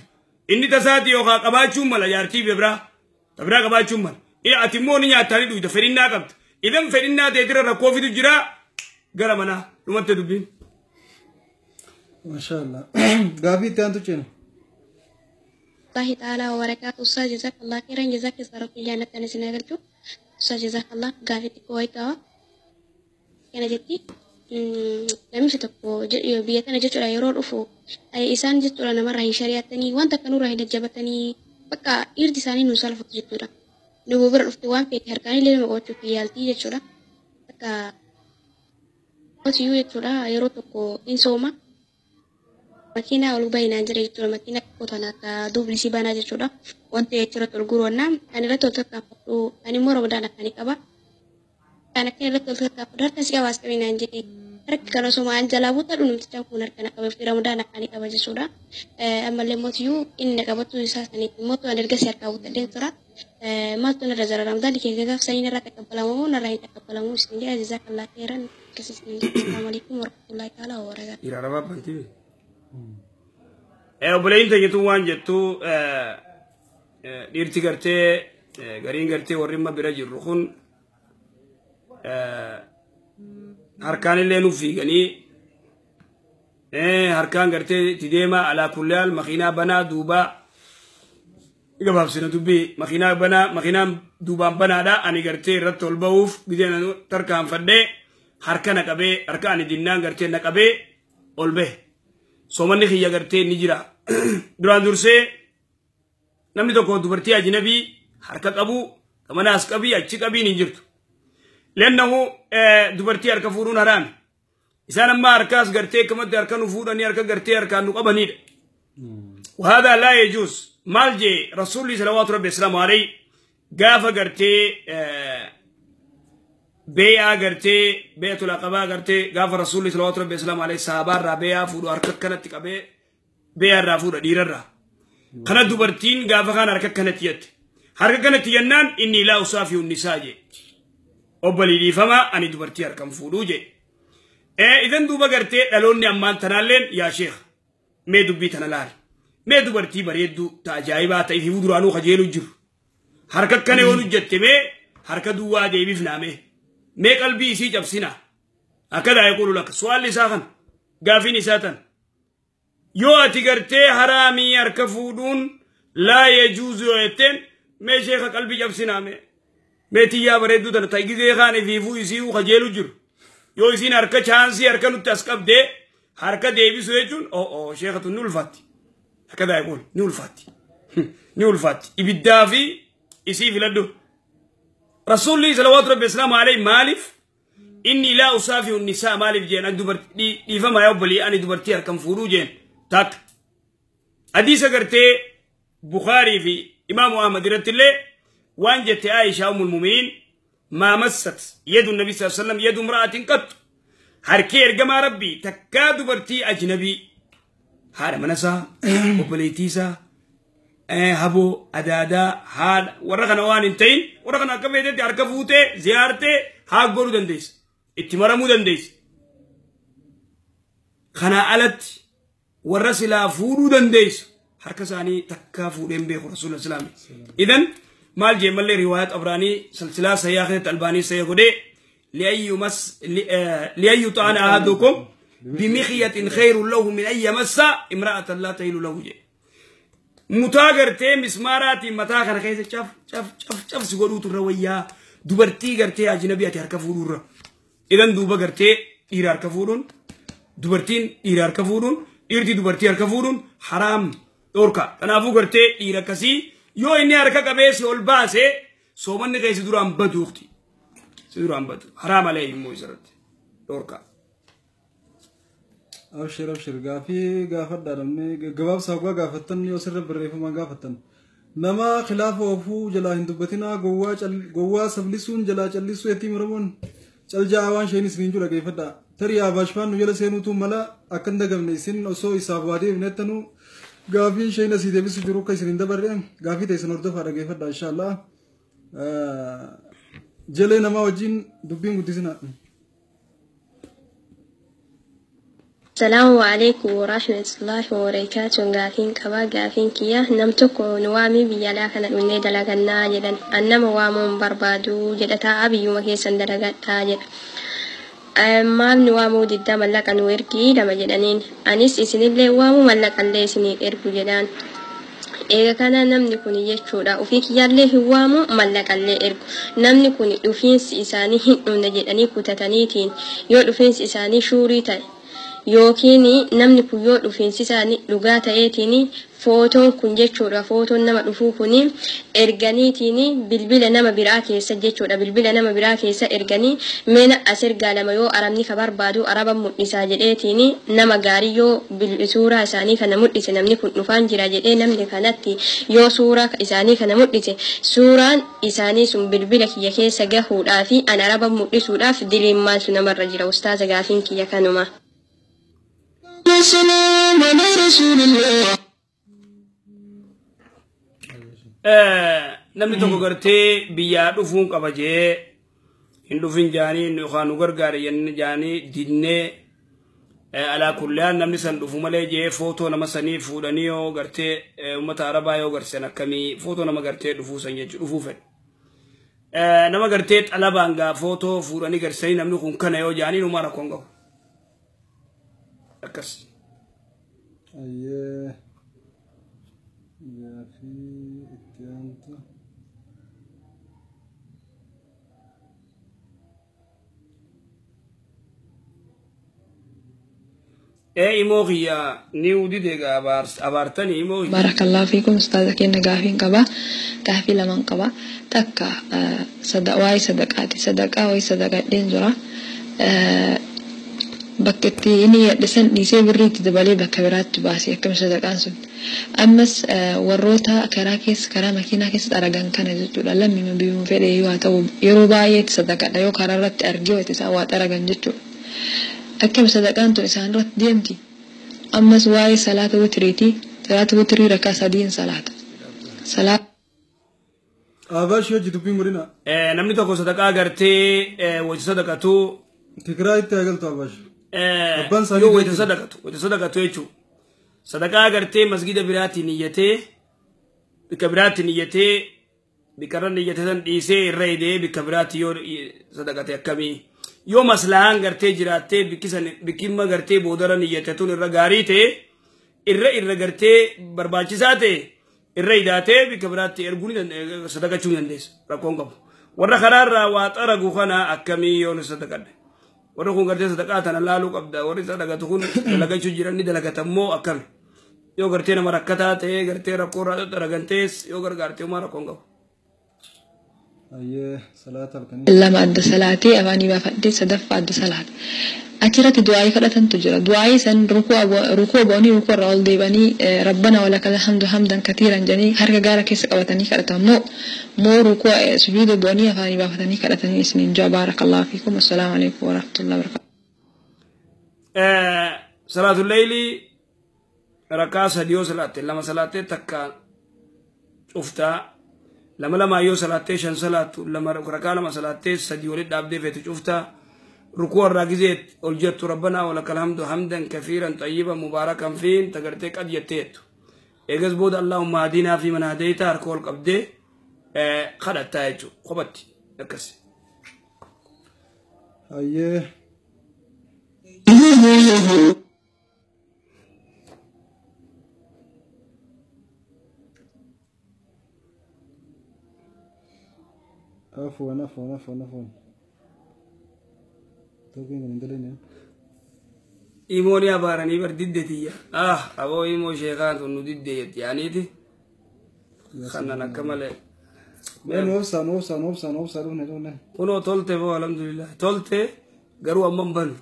إني تساتي يوخا قباچو ملا يارتي ببرا تبرا قباچو ملا إيه أتيمو نينيا تني دويت فرينا قبت إذن فرينا تيتر ركوفي دو جرا غرمنا لمت دبين ما شاء الله غافي تانتو چين الله تعالى وبركاته أستاذ جزاك الله خيرا جزاك الله رب الجنة نسنا قلتو Ustaz jazakallah gaafii xiqqoo wayii qaba. Kana jetti namichi tokko biyya tana jechuudha yeroo dhufu isaan jechuudha namarraa hin shari'atanii wanta akka nurraa hin jajjabatanii bakka dhiirti isaanii nu salphatu jechuudha. Nu bira dhufte waan feete harkaan illee nama qabachuuf yaaltii jechuudha. Bakka qotiyyuu jechuudha yeroo tokko hin sooma. Makiinaa ol bahinaan jira jechuudha. Makiinaa xiqqoo tana akka duublisii banaa jechuudha. Wanta jechuudha ol guurannaa ani irratti ol tarkaanfadhu ani immoo Ramadaan akkaanii qaba. Kan akka irratti ol tarkaanfadhu harka si qabaas qabinaan jedhe harki kan osoo an jalaa buutadhu namticha kun harka na qabe Ramadaan akkaanii qaba jechuudha. Ammallee mootiyyuu inni na qabatu isaa saniif immoo ani ergasii harkaa buutadheen tura. Maaltu narra jira Ramadaan keenya gaaf sanii narraa taqabbalamu moo narraa hin taqabbalamu isin jedha jazaakallaa khairan akkasii isin jedha. Assalaamu alaikum warahmatullahi ta'ala wabarakaatuh. Dhiira arabaa bantii. Obboleeyyiin teenyatu waan jettu dhiirti gartee gariin gartee warri amma bira jirru kun harkaan illee nuuf fiiganii harkaan gartee itti deema alaa kulli haal makiinaa banaa duubaa gabaabsina dubbii makiinaa banaa makiinaan duubaan banaadha ani gartee irratti ol ba'uuf gidee tarkaanfadhee harka na qabee harka ani dinnaan gartee na qabee ol bahe. Soomanni kiyya gartee ni jira. Duraan dursee namni tokko dubartii ajnabii harka qabu gamanaas qabii achi qabiin hin jirtu. Lennahu dubartii harka fuudhuun haraami. Isaan amma harkaas gartee akkamatti harka nu fuudhanii harka gartee harkaan nu qabanidha. وهذا لا يجوز مال جي رسول صلوات ربي السلام عليه قافة قرتي بيعة قرتي بيعة العقبة قرتي قافة رسول صلوات ربي السلام عليه صحابة را بيعة فودو حركة كانت تقبي بيعة را فودو دير را قناة دوبرتين قافة خان حركة كانت يت حركة كانت ينان إني لا أصافي النساء جي أبلي لي فما أني دوبرتي حركة فودو جي إذن دوبا قرتي لالوني أمان تنالين يا شيخ مي دبي تنالال mee dubartii bareedduu ta ajaa'ibaa ta'e fi duraanuu kajeelu jiru harka akkana yoo hojjette mee harka duwwaa deebifnaa mee mee qalbii isii cabsina akka daa yaqulu laka su'aalli isaa kana gaafiin isaa tan yoo ati gartee haraamii harka fuudhuun laa yajuuzu yoo jetteen mee sheeka qalbii cabsinaa mee mee tiyyaa bareedduu tana ta gizee kaan ifiifuu isii kajeelu jiru yoo isiin harka chaansii harka nutti as qabdee harka deebisu jechuun o'o sheekatu ni ulfaatti. هكذا يقول نولفاتي نولفاتي إبدا في إسي في لدو رسول الله صلوات ربي السلام عليه مالف إني لا أصافي النساء مالف جين أنا دبرتي دي فما يوبلي أنا دبرتي أركم فورو جين تاك حديث قرتي بخاري في إمام أحمد رت الله وان جت عائشة أم المؤمنين ما مست يد النبي صلى الله عليه وسلم يد امرأة قط هركي إرجما ربي تكاد برتي أجنبي haadha mana isaa obboleettii isaa haboo adaadaa haadha warra kana waan hin ta'in warra kana akka feetetti harka fuutee ziyaartee haa godhuu dandeessa itti maramuu dandeessa. Kanaa alatti warra silaa fuudhuu dandeessu harka isaanii takkaa fuudheen beeku rasuula islaami. Idan maal jee mallee riwaayaa xabraanii silsilaa sayyaa keessatti albaanii sayya godhee li'ayyu ta'ana ahadukum بمخية خير له من أن يمس امرأة لا تهل له جي متاغرتي مسماراتي متاغر كيس شاف شاف شاف شاف سغلو ترويا دبرتي غرتي اجنبياتي harka fuudhurra idan duuba gartee dhiira harka fuudhuun dubartiin dhiira harka fuudhuun dhiirti dubartii harka fuudhuun haraam dhorka kanaafuu gartee dhiira akkasii yoo inni harka qabee si ol baase soomanni keessa duraan baduuqti si duraan badu haraam alee immoo isarratti dhorka. Abshir abshir gaafii gaafadhaa namni gabaabsaa dhugaa gaafattan yoo sirra barreeffamaan gaafattan nama khilaafa ofuu jalaa hin dubbatinaa gowwaa sablisuun jalaa callisuu yetti muramuun caljaa waan isheen isiniin jiru dhageeffadhaa tarii abaashfaan nu jala seenuutu mala akka hin dagamne isin osoo isaaf waa deebinettanuu gaafii isheen asii deebisu jiru akka isin hin dabarre gaafii ta'e isin hordofaa dhageeffadhaa inshaallah jalee namaa wajjin dubbiin guddisinaa. Salaamu alaikum warahmatullahi wabarakatuh. Gaafiin qabaa gaafiin kiyya nam tokko nu waamii biyya alaa kana dhunnee dalagannaa jedhan. An nama waamuun barbaadu jedha taa'aa biyyuma keessan dalagadhaa jedha. Maal nu waamuu diddaa mallaqa nu ergii lama jedhaniin. Anis isinillee waamuu mallaqallee isinii ergu jedhaan. Eega kana namni kun jechuudha ofii kiyyaallee hin waamu mallaqallee ergu. Namni kun dhufiinsi isaanii hin dhumne jedhanii kutataniitiin yoo dhufiinsi isaanii shuurii ta'e yookiin namni kun yoo dhufiinsi isaanii dhugaa ta'eetiin footoon kun jechuudha footoon nama dhufuu kun erganiitiin bilbila nama biraa keessa jechuudha bilbila nama biraa keessa erganii meena as ergaa lama yoo arabni ka barbaadu araba mul'isaa jedheetiin nama gaarii yoo suuraa isaanii kana mul'ise namni kun dhufaan jira jedhee namni kanatti yoo suuraa isaanii kana mul'ise suuraan isaanii sun bilbila kiyya keessa gahuudhaa fi an araba mul'isuudhaaf diliin maaltu namarra jira ustaaza gaafiin kiyya kanuma. السلام على رسول الله. Namni tokko gartee biyyaa dhufuun qaba jee hin dhufin jaanii yookaan nu gargaare jaanii dinnee alaa kullaan namni san dhufu malee jee footoo nama sanii fuudhanii yoo gartee uummata arabaa yoo garsan akkamii footoo nama gartee dhufuu san jechuu dhufuu fedhe. Nama gartee xalabaan gaa footoo fuudhanii garsanii namni kun kana yoo jaanii numaa rakkoon qabu. Akkas. Ayyee. Gaafii itti aantu. Imoo kiyya ni udide gaa abaartanii imoo. Barakallahu fiikum ustaaza keenya gaafiin qaba. Gaafii lamaan qaba. Takka waa'ee sadaqaati. Sadaqaa waa'ee sadaqadheen jira. Bakka itti inni yadhisan dhiisee birrii itti dabalee bakka biraatti baasee akkam sadaqaan sun. Ammas warroota karaa keessa karaa makiinaa keessa xaragan kana jechuudha. Lammii biyyuma fedhe yoo haa ta'u yeroo baay'ee itti sadaqadha yoo karaa irratti argee wayita isaan waa xaragan jechuudha. Akkam sadaqaan tun isaan irratti deemti. Ammas waa'ee salaata witiriiti. Salaata witirii rakkaa sadiin salaata. Salaata. Abaash hojii dubbiin godhina. Namni tokko sadaqaa gartee wajji sadaqatu. Tigiraa itti eegaltu Abaash. Yoo wayita sadaqatu jechuudha. Sadaqaa gartee masgida biraatti niyyatee bikka biraatti niyyatee bikka irra niyyatee san dhiisee irra hidhee bikka biraatti yoo sadaqate akkamii yoo maslahaan gartee jiraattee bikkimma gartee boodara niyyate tun irra gaarii ta'e irra gartee barbaachisaa ta'e irra hidhaatee bikka biraatti erguu ni sadaqachuu ni dandeessa rakkoon qabu. Warra karaarraa waa xaragu kana akkamii yoo nu sadaqadhe. Warri kun gartee sadaqaa tana laaluu qabda warri sadaqatu kun dalagachuu jiran ni dalagatammoo akkami yoo gartee nama rakkataa ta'ee gartee rakkoo irraa xaragantees yoo gargaarte homaa rakkoon qabu. Ayyee salaata halkanii. Lama adda salaatee afaanii baafadhee sadaffaa adda salaata. Achirratti du'aayii kadhatantu jira. Du'aayii san rukuu bu'anii rukuu irraa ol deebanii rabbana walakal hamdu hamdan katiiran jedhanii harka gaara keessa qabatanii kadhatan moo rukuu sujuuda bu'anii afaanii baafatanii kadhatanii isiniin jaa baarakallahu fiikum. Assalaamu alaikum warahmatullahi wabarakatuh. Salaatul leeyli rakkaa sadii yoo salaatte lama salaattee takka cuftaa lama lamaa yoo salaattee shan salaattu lama rakkaa lama salaattee sadii walitti dhaabdee feetu cuftaa. ركوع الراجزيت الجت ربنا ولك الحمد حمدا كثيرا طيبا مباركا فيه تقرتي قد يتيت اجز بود اللهم هدينا في من هديت اركول قبدي خدت تايجو خبتي نكس ايه عفوا عفوا عفوا عفوا Imoon abaaranii bar diddeetiyya. Ah aboo imoo sheekaan tun nu diddeetti yaaniiti. Kanan akka malee. Mee obsaan obsaan obsaan obsaan dhufne dhufne. Kunoo tolte boo alhamdulillah tolte garuu amma hin banu.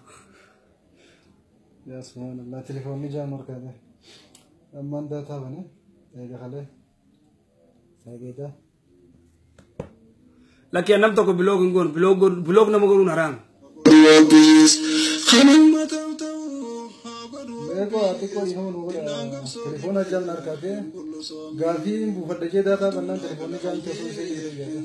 Yaa subhaanallah telefoonni jaan harkaate. Ammaan daataa bane eega kalee. Eegeetaa. Lakkii nam tokko biloog hin goonu biloog nama godhuun haraam. Beeko xiqqoo dhiifama nu godha. Telefoona jaan harkaate gaafiin buufadha jee daataa bannaan telefoonni jaan teessoo ishee jiru jedha.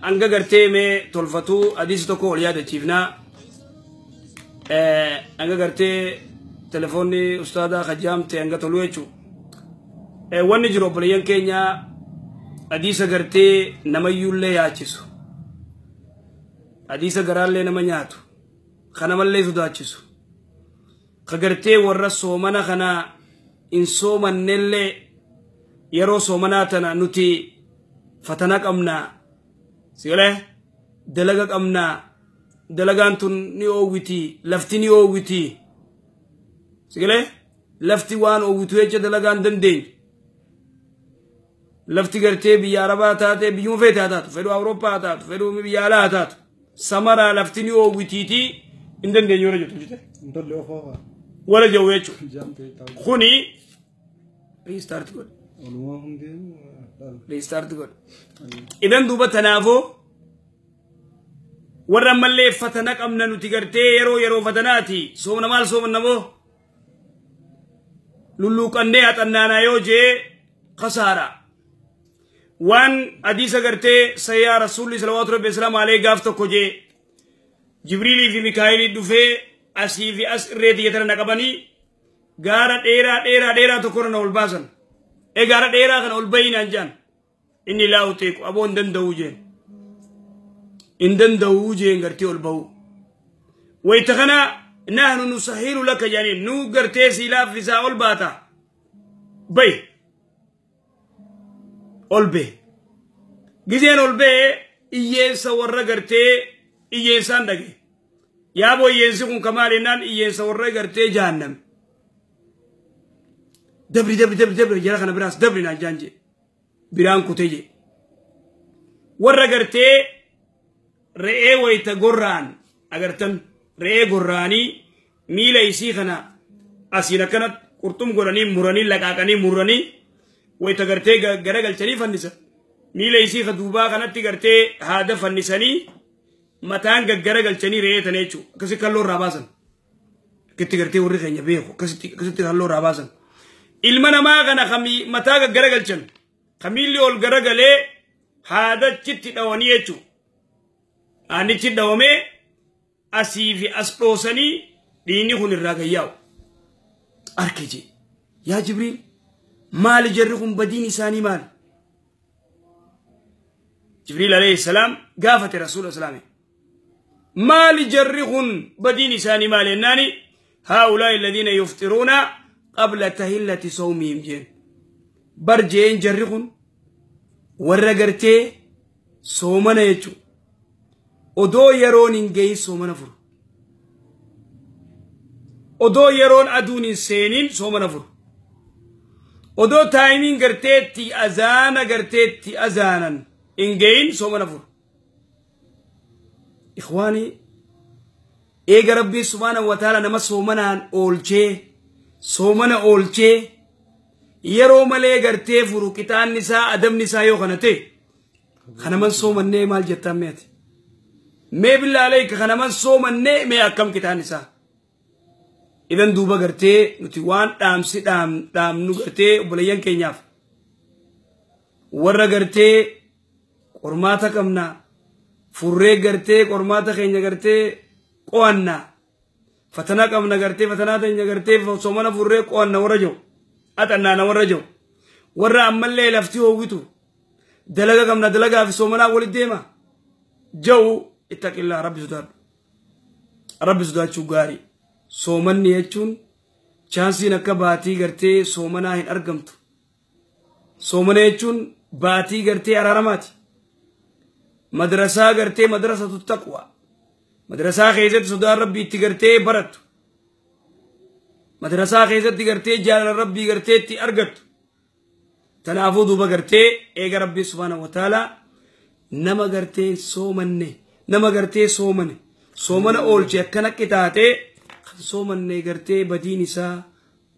Hanga gartee mee tolfatuu hadiisi tokko ol yaadachiifnaa. Hanga gartee telefoonni ustaadaa kajaamte hanga toluu jechuudha. Wanni jiru obboleeyyan keenya Hadiisa gartee namayyuullee yaachisu. Hadiisa garaallee nama nyaatu. Kanamallee sodaachisu. Ka gartee warra soomana kana hin soomannellee yeroo soomanaa tana nuti fatana qabnaa. Sigalee dalaga qabnaa. Dalagaan tun ni oowwiti. Lafti ni oowwiti. Sigalee lafti waan oowwitu jecha dalagaan dandeenye. Lafti gartee biyya Arabaa taate biyyuma feete haa taatu fedhuu Awurooppaa haa taatu fedhuu biyya alaa haa taatu samaraa lafti ni oowwitiitii hin dandeenye warra jettu jette. Intalli ofoofa. Warra jiru jechuudha. Kuni restart godhe. Walumaa hundeen. Restart godhe. Idan duuba tanaafoo warra ammallee fatana qabna nuti gartee yeroo yeroo fatanaati soomna maal soomna moo lulluuqannee haxannaanaa yoo jee kasaara. Waan hadiisa gartee sayyaa rasuulli salawaatu rabbi islaam alee gaaf tokko jee Jibriilii fi Mikaayilii dhufee asii fi as irree tiyyatana na qabanii gaara dheeraa dheeraa dheeraa tokkorra na ol baasan. E gaara dheeraa kana ol bayinaan jaan inni laa utiiqu aboo hin danda'uu jeen. Hin danda'uu jeen gartee ol ba'uu. Wayita kana nahnu nusahilu laka jaaniin nuu gartee sii laaffisaa ol baata. Bayi. Ol bee. Gizeen ol bee iyyeessa warra gartee iyyeessaan dhage. Yaaboo iyyeessi kun kamaal jennaan iyyeessa warra gartee jahanname. Dabri dabri dabri dabri jara kana biraas dabri naan jaan jee. Biraan kutee jee. Warra gartee re'ee wayita gorra'an agartan re'ee gorra'anii miila isii kana asiin akkana qurxum godhanii muranii laqaaqanii muranii wayita gartee garagalchanii fannisan. Miila isii ka duubaa kanatti gartee haada fannisanii mataan gaggaragalchanii re'ee tana jechuudha. Akkasitti kalloo irraa baasan. Akkitti gartee warri keenya beeku akkasitti kalloo irraa baasan. Ilma namaa kana mataa gaggaragalchan kamiilli ol garagalee haadachitti dhawanii jechuudha. Aannichi dhawamee asii fi as dhoosanii dhiinni kun irraa gayyaa'u. Arke jee yaa Jibriil maali jarri kun badiin isaanii maali? Jibriil alayhi salaam gaafate rasuula islaami. Maali jarri kun badiin isaanii maali jennaani haa'ulaa'i alladhiina yuftiruuna qabla tahillati sawmihim jeen. Bar jeen jarri kun warra gartee soomana jechuudha. Odoo yeroon hin gahin soomana furu. Odoo yeroon aduun hin seenin soomana furu. Odoo taayimiin garteetti azaana garteetti azaanan hin gahin soomana furu. Ikhwaani eega Rabbii subhaanahu wa ta'ala nama soomanaan oolchee soomana oolchee yeroo malee gartee furu qixaanni isaa adabni isaa yoo kana ta'e kanaman soomannee maal jettan meeti? Mee billaa alayka kanaman soomannee mee akkam qixaanni isaa? Idan duuba gartee nuti waan dhaamsi dhaamnu gartee obboleeyyan keenyaaf warra gartee qormaata qabna furree gartee qormaata keenya gartee qo'anna fatana qabna gartee fatanaa teenya gartee soomana furree qo'anna warra jiru haxannaana warra jiru warra ammallee lafti hoowwitu dalaga qabna dalagaa fi soomanaa walitti deema jiru ittaqillaa rabbi sodaadhu. Rabbi sodaachuu gaarii. Soomanni jechuun chaansiin akka baatii gartee soomanaa hin argamtu. Soomana jechuun baatii gartee araaramaati. Madrasaa gartee madrasatu taqwa. Madrasaa keessatti sodaan rabbii itti gartee barattu. Madrasaa keessatti gartee jaalala rabbii gartee itti argattu. Kanaafuu duuba gartee eega rabbii subhaanahu wa ta'ala nama gartee soomanne nama gartee soomane soomana oolche akkana qixaatee kan soomanne gartee badiin isaa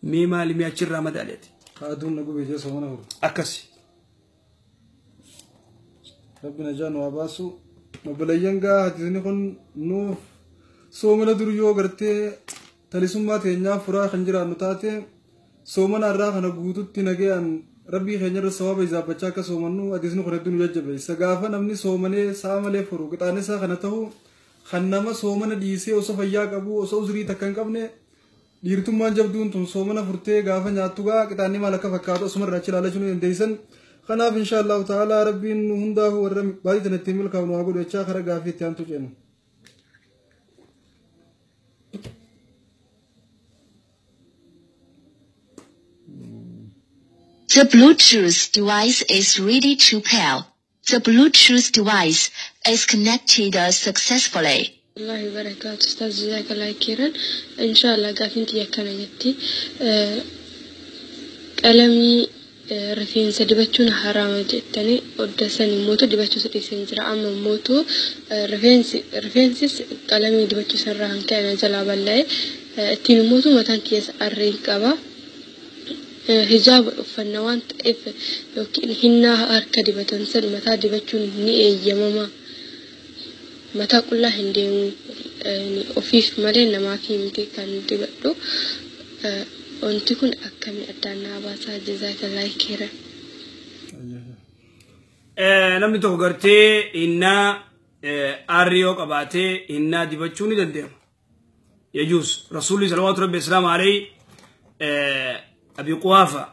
mee maali mee achirraa madaaleeti. Aduun na gubee jee soomana furu. Akkasi. Rabbi najaa nu haa baasu. Obboleeyyan gaa hadiisni kun nuuf soomana dur yoo gartee talisummaa teenyaa furaa kan jiraannu taate soomana irraa kana guututti nagayaan rabbii keenya irra sawaaba izaabbachaa akka soomannu hadiisni kun hedduu nu jajjabeessa. Gaafa namni soomanee sa'a malee furu qixaanni isaa kana ta'u kan nama soomana dhiisee osoo fayyaa qabu osoo uzrii takka hin qabne dhiirtummaan jabduun tun soomana furtee gaafa nyaattu gaa qixaanni maal akka fakkaatu osuma irraa achi ilaalachuu ni dandeessan. Kanaaf insha Allahu ta'ala rabbiin nu hundaafuu warra baay'ee tanatti milkaa'u nu haa godhu jechaa karaa gaaffii itti aantu ceenu. The Bluetooth device is ready to pair. The Bluetooth device is connected successfully. الله وبركاته أستاذ جزاك الله خيرا إن شاء الله قافين تيكنا جتي قلمي rifeensa dibachuun haraama jettanii oddasan immoo dibachuu sadhiisan jira amma immoo rifeensis qalamii dibachuu sanarraa kan ka'e na jalaa bal'ee ittiin immoo mataan keessa arrii qaba. Hijaaba uffannaa waan ta'eef yookiin hinnaa harka dibatan san mataa dibachuun ni eeyyamama. Mataa qullaa hin deemu ofiif malee namaaf miti kan dibadhu. Wanti kun akkamii addaan naa baasaa jazaakallaahi khairan. Namni tokko gartee hinnaa aarri yoo qabaatee hinnaa dibachuu ni danda'ama. Yajuus rasuulli salawaatu rabbi islaam alayhi Abi Quwaafa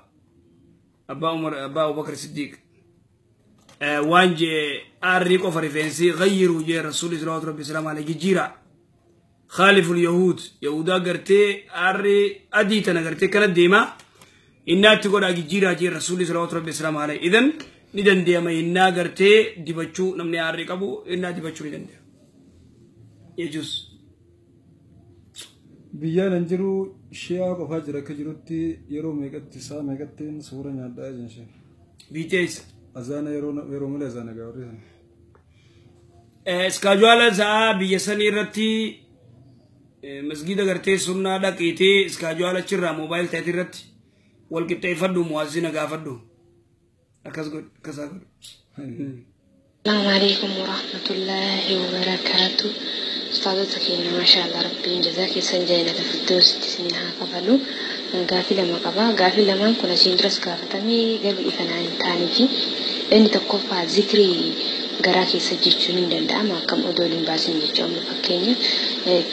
Abbaa Umar Abbaa Abubakar Siddiq waan jee aarri qofa rifeensi ghayyiruu jee rasuulli salawaatu rabbi islaam alayhi jijjiira. خالف اليهود يهودا قرتي أري أدي تنا قرتي كانت ديما إنها تقول أجي جيرا جي رسول الله صلى الله عليه وسلم عليه إذن ندن ديما إنها قرتي دبتشو نمني أري كابو إنها دبتشو ندن ديما يجوز بيان انجرو شيا قفا جرا كجروتي يرو ميقت سا ميقتين سورة نيادا جنشي بيتيس أزانا يرو يرو ملي أزانا قاوري اسكاجوالا زا بيساني رتي مسجد gartee sunnaa dhaqiitee iskaajuwaala achirraa moobaayil ta'e irratti wal qixxeeffadhu muwaazina gaafadhu akkas godhu akkasaa godhu. السلام عليكم ورحمة الله وبركاته أستاذتك ما شاء الله ربي جزاك سنجينا في الدوس تسنيها قبلو قافي لما قبا قافي لما كنا شين درس قافتمي قبل إفنا تاني في إن تقفى ذكري garaa keessa jechuun hin danda'ama akkam odoo hin baasin jechuun amma fakkeenya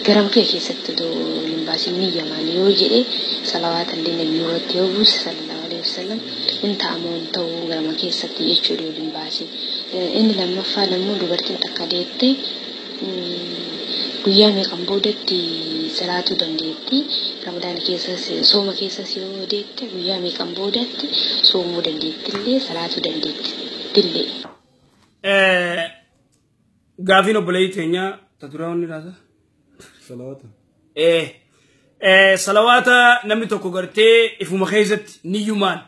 garam kee keessatti odoo hin baasin ni yaman yoo jedhe salawaata illee nabii irratti yoo buuse sallallahu alaihi wasallam hin ta'amu hin ta'u garama keessatti jechuun odoo hin baasin inni lammaffaan immoo dubartiin takka deette guyyaa meeqan boodatti salaatuu dandeetti ramadaan keessas sooma keessas yoo deette guyyaa meeqan boodatti soomuu dandeetti illee salaatuu dandeetti illee. Gaafiin obboleettii teenyaa ta duraa wanni laata? Salawaata. Salawaata namni tokko gartee ifuma keessatti niyyumaan.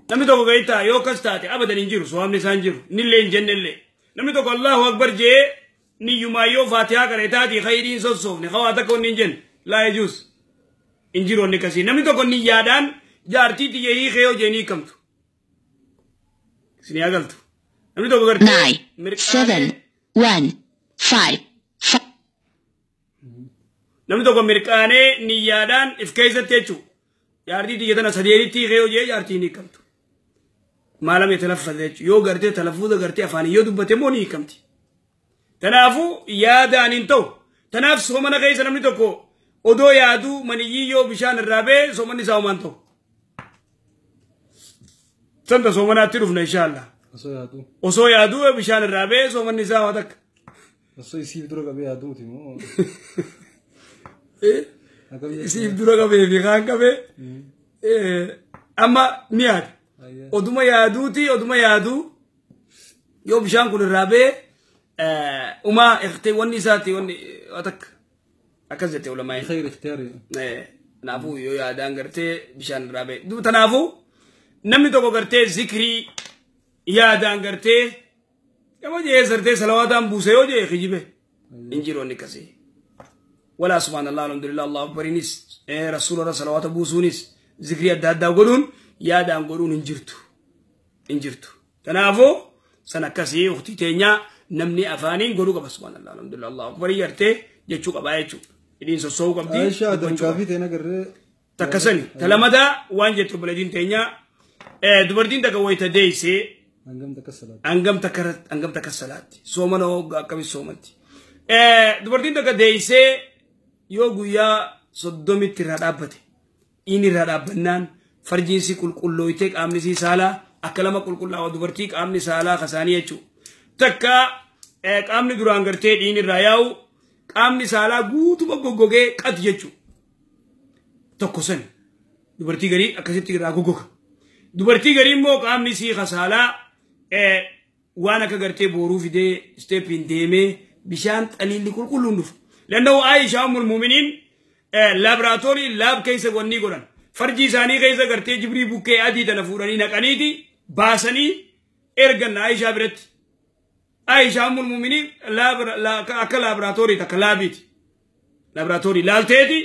Namni tokko gahitaa yoo akkas taate abadan hin jiru soomni isaan jiru nillee hin jennellee. Namni tokko Allahu Akbar jee niyyumaan yoo faatihaa qaree taatee khayriin sossoofne hawaa takka wanni hin jenne laa yajuus hin jiru wanni akkasii. Namni tokko niyyaadhaan jaartii xiyya hiikee yoo jee ni hiikamtu. Isin yaa galtu. 9, 7, 1, 5, 5. Namni tokko mirqaanee niyyaadhaan if keessatti jechuudha. Jaartii xiyya tana sadeeritti hiikee yoo jee jaartii ni hiikamtu. Maalam yatalaffaz jechuudha. Yoo gartee talaffuuza gartee afaanii yoo dubbate immoo ni hiikamti. Kanaafuu yaadaan hin ta'u. Kanaaf soomana keessa namni tokko odoo yaaduu maniyyii yoo bishaan irraa ba'e soomanni isaa homaan ta'u. Santa soomanaatti dhufna inshaallah. Osoo yaaduu bishaan irraa ba'e soomanni isaa waa takka. Osoo isiif dura qabee yaaduuti moo? Isiif dura qabee fi kaan qabee amma ni yaada. Oduma yaaduuti oduma yaaduu yoo bishaan kun irraa ba'e umaa iftee wanni isaati wanni waa takka akkas jette ulamaa. Khayr ikhtiyaari. Kanaafuu yoo yaadaan gartee bishaan irraa ba'e. Kanaafuu namni tokko gartee zikrii yaadaan gartee kama jee sartee salawaataan buuse yoo jee kijibe hin jiru inni akkasii. Walaa subhaanallah alhamdulillah allahu akbariinis rasuularra salawaata buusuunis zikrii adda addaa godhuun yaadaan godhuun hin jirtu. Hin jirtu. Kanaafuu san akkasii uktii teenyaa namni afaaniin godhuu qaba subhaanallah alhamdulillah allahu akbarii gartee jechuu qabaa jechuudha. Hidhiin sosso'uu qabdi. Aishaa Adam gaafii ta'e nagarree. Takka sani. Talamadaa waan jettu obboleettiin teenyaa dubartiin takka wayita deessee Hangam takka salaatti. Soomana hoggaa akkamii soomanti. Dubartiin takka deessee yoo guyyaa 30 irraa dhaabbate inni irraa dhaabbannaan farjiinsi qulqullooytee qaamni sii saalaa Akka lama qulqullaa'aa dubartii qaamni saalaa kasaanii jechuudha. Takka qaamni duraan gartee dhiin irraa yaa'u qaamni saalaa guutuma goggogee qati jechuudha. Tokko sani dubartii garii akkasitti irraa goggoga. Dubartii garii immoo qaamni sii kasaalaa waan akka gartee booruu fidee isteeppiin deemee bishaan xaliilli qulqulluun dhufa. Lannoo Aayishaa ummul muuminiin laaboraatoorii laab keessa wanni godhan. Farji isaanii keessa gartee jibrii bukkee adii tana fuudhanii naqaniiti baasanii ergan Aayishaa biratti. Aayishaa ummul muuminiin akka laaboraatoorii takka laabiiti. Laaboraatoorii laalteeti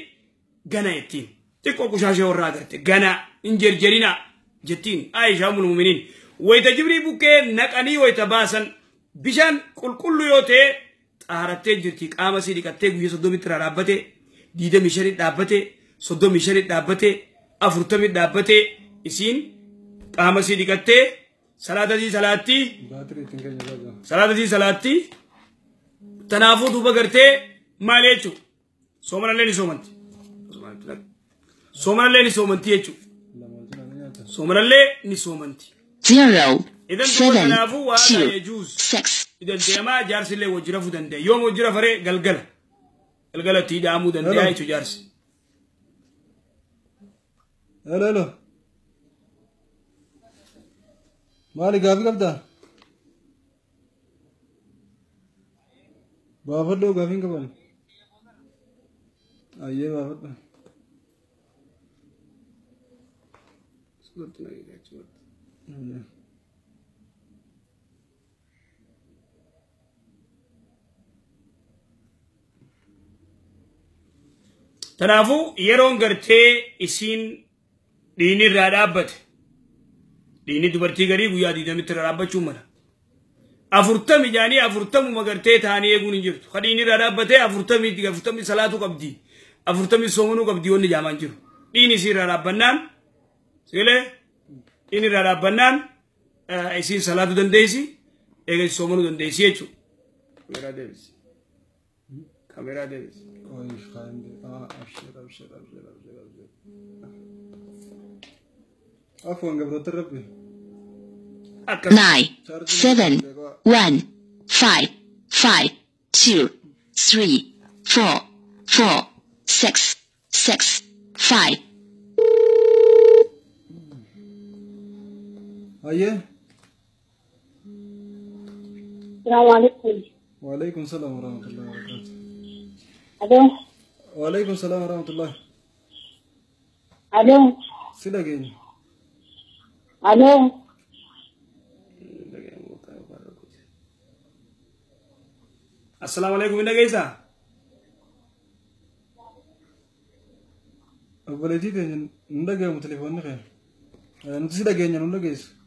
gana ittiin. Xiqqoo qushaashee warraa garte gana hin jerjerina jettiin Aayishaa ummul muuminiin. Wayita jibrii bukkee naqanii wayita baasan bishaan qulqullu yoo ta'e xaarattee jirti qaama sii dhiqattee guyyaa 30 irraa dhaabbatee 25 dhaabbatee 35 dhaabbatee 40 dhaabbatee isiin qaama sii dhiqattee salaata sii salaatti salaata sii salaatti tanaafuu duuba gartee maal jechuudha soomanallee ni soomanti soomanallee ni soomanti jechuudha soomanallee ni soomanti. 0 7 2 6 Dandeemaa jaarsi illee wajjira fuu danda'a. Yoom wajjira faree galgala. Galgalatti hidhaamuu danda'a jechuudha jaarsi. Hello hello. Maali gaafii qabdaa? Baafadhoo gaafii hin qaban. Ayyee baafadhu. Kanaafuu yeroon gartee isiin dhiinni irraa dhaabbate dhiinni dubartii garii guyyaa 20 irraa dhaabbachuu mala. 40 jaanii 40 gartee taanii eeguun hin jirtu. Ka dhiinni irraa dhaabbatee 40 salaatu qabdi. 40 soomanuu qabdi wanni jaamaan jiru. Dhiinni isii irraa dhaabbannaan sigilee dhiinni irraa dhaabbannaan isiin salaatu dandeessi eegas soomanuu dandeessi jechuudha. Kameeraa deebisi. Kameeraa deebisi. أبشر أبشر أبشر أبشر أبشر عفوا قبل تربي 9 7 1 5 5 2 3 4 4 6 6 5. أيه السلام عليكم. وعليكم السلام ورحمة الله وبركاته. ألو. وعليكم السلام ورحمة الله. ألو. سيدي. ألو. السلام عليكم إنك إيسا؟ أبوليتي تاني ندقى متليفون نخير. نتسيدا جينا ندقى إيس.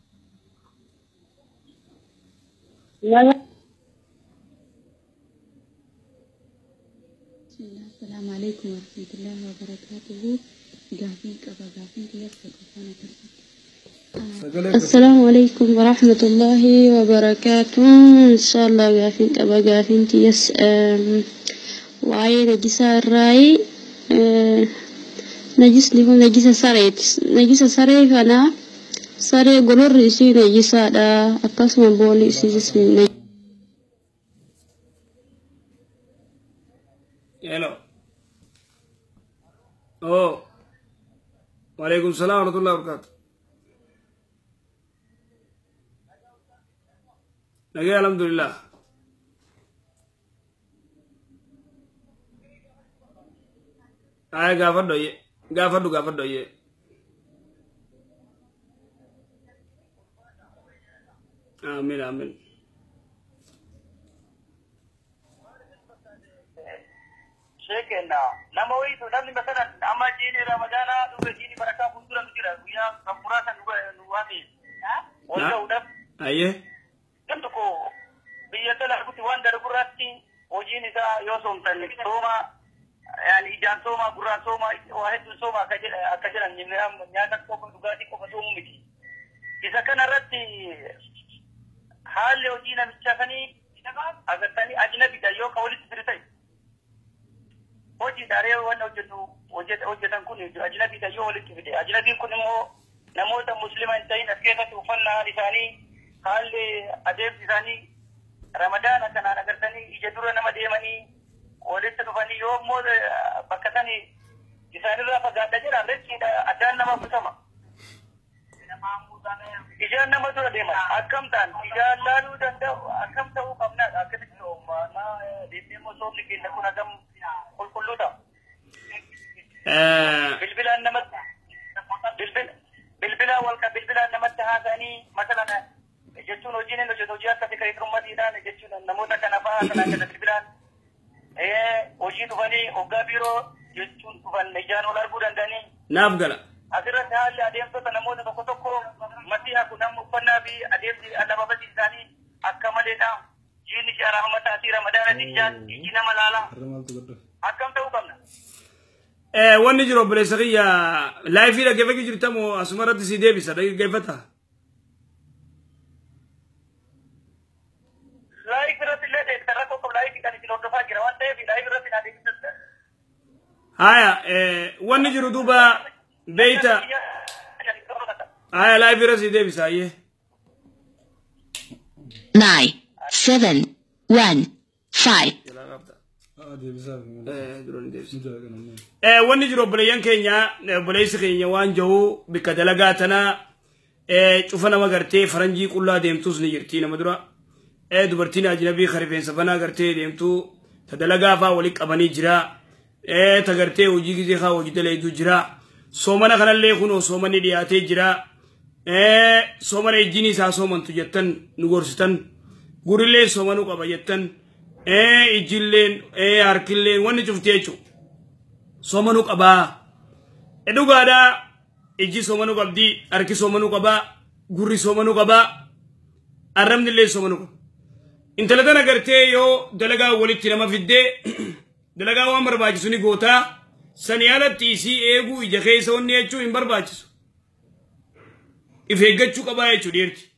السلام عليكم ورحمة الله وبركاته. قافين كبا قافين كيف. السلام عليكم ورحمة الله وبركاته. إن شاء الله قافين كبا قافين تيس وعي نجسة الرأي نجس لهم نجسة سريت نجسة سري فأنا سري قلور رئيسي نجسة دا أقسم بولي سيجس. Hello. Oh. Waalaikum salam warahmatullahi wabarakatuh. Nagaya alhamdulillah. Ay gaafadhu ye. Gaafadhu gaafadhu ye. Amin amin. Sheekena nama wayitu namni masalan amma jiini ramadaana dhufe jiini barakaa fuuldura nu jira guyyaa kan muraasa nu waame wal ga'uudhaaf. Ayyee. Nam tokko biyya dalagutti waan dalagu irratti hojiin isaa yoo soomtan sooma yaani ijaan sooma gurraan sooma waa hedduun sooma akka jedhan nyaata qofa dhugaatii qofa soomuu miti. Isa kana irratti haalli hojii namichaa sanii agartanii ajnabidha yoo ka walitti firi ta'e. Hojii daaree waan hojjetu hojjetan kun ajnabiidha yoo walitti fide ajnabiin kun immoo Namoota muslima hin ta'in as keessatti uffannaan isaanii haalli adeemsi isaanii ramadaana kanaan agartanii ija dura nama deemanii walitti dhufanii yoo immoo bakka sani isaanirraa fagaadha jedhan rechiidha addaan nama kutama. Ijaan nama dura deeman akkam ta'an ijaan laaluu danda'u akkam ta'uu qabnaadha akkasitti deemnee immoo soomni keenya kun hagam qulqulluu ta'a. Bilbilaan namatti bilbilaan walka bilbilaan namatti haasa'anii masalan jechuun hojiin inni hojjetu hojii akka fikra hir'ummatiidhaan jechuun namoota kana fa'aa kana kana bilbilaan hojii dhufanii hoggaa biiroo jechuun dhufan ijaan ol arguu danda'anii. Naaf gala. Asirratti haalli adeemsota namoota tokko tokko masiihaa kun amma uffannaa fi adeemsi alaabaatii isaanii akka maleedha. Jiini ji'a rahmataati ramadaanati ijaan iji nama laala. Akkam ta'uu qabna. Wanni jiru obboleessa kiyya laayifii dhaggeeffachuu jirta moo asuma irratti si deebisa dhaggeeffata? Laayifii irratti illee deebisa rakkoo qabu laayifiidhaan isin hordofaa jira waan ta'eef laayifii irratti naa deebisa. Haya wanni jiru duuba beeyta. Haya laayifii irratti si deebisa ayyee. 9 7 1 5. Wanni jiru obboleeyyan keenya obboleessi keenya waan jiru bikka dalagaa tanaa cufa nama gartee faranjii qullaa deemtus ni jirti nama dura dubartiin ajnabii rifeensa banaa gartee deemtu ta dalagaa faa walii qabanii jira ta gartee hojii gizee faa hojii dalayduu jira soomana kanallee kunoo soomanni dhiyaatee jira soomana ijjiin isaa soomantu jettan nu gorsitan gurillee soomanuu qaba jettan ijjilleen harkilleen wanni cufti jechuudha. Soomanuu qabaa. Dhugaadhaa ijji soomanuu qabdi, harki soomanuu qabaa, gurri soomanuu qabaa, arrabni illee soomanuu qaba. Intala tana gartee yoo dalagaa walitti nama fiddee dalagaa waan barbaachisu ni gootaa sanii alatti isii eeguu ija keessa wanni jechuun hin barbaachisu. If eeggachuu qabaa jechuudha dhiirti.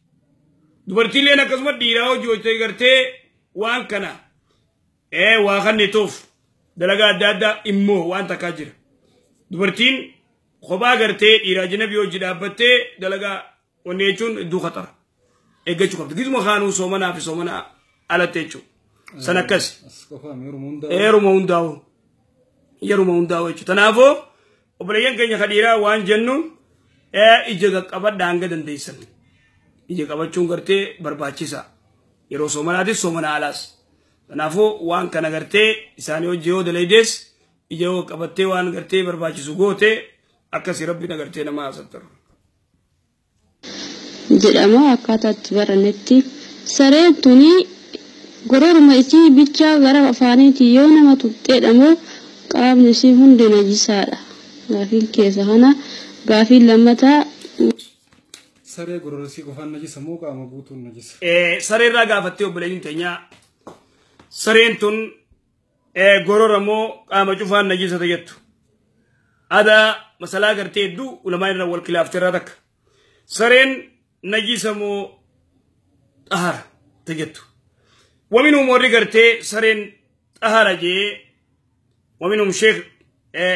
Dubartiilleen akkasuma dhiiraa hojii hojjetee gartee waan kana waa kannituuf dalagaa adda addaa immoo waan takkaa jira. Dubartiin kophaa gartee dhiiraa ajnabii hojii dhaabbattee dalagaa wanni jechuun iddoo khatara. Eeggachuu qabdi. Gizuma kaanuu soomanaa fi soomanaa alatti jechuudha. San akkas. Yeruma hundaa'u. Yeruma hundaa'u jechuudha. Kanaafuu obboleeyyan keenya ka dhiiraa waan jennu ija qaqqabadhaa hanga dandeessan. Ija qabachuun gartee barbaachisaa. Yeroo soomanaatis soomana alaas. Kanaafuu waan kana gartee isaanii hojii yoo dalaydees ija yoo qabattee waan gartee barbaachisu goote akkasii rabbiin agartee nama haasattu. Jedhama akkaataa itti barannetti sareen tuni gororuma isii bichaa gara afaaniitii yoo nama tuqxeedhamoo qaamni isii hundi najisaadha. Gaafiin keessa kana gaafiin lammataa. Saree gororosii qofaan najisa moo qaama guutuun najisa? Saree irraa gaafattee obboleeyyiin teenyaa sareen tun gorora moo qaama cufaan najisa jettu. Adaa masalaa gartee hedduu ulamaa irraa wal kilaaftee irraa takka. Sareen najisa moo xahara jettu. Waminhum warri gartee sareen xahara jee waminhum Sheekh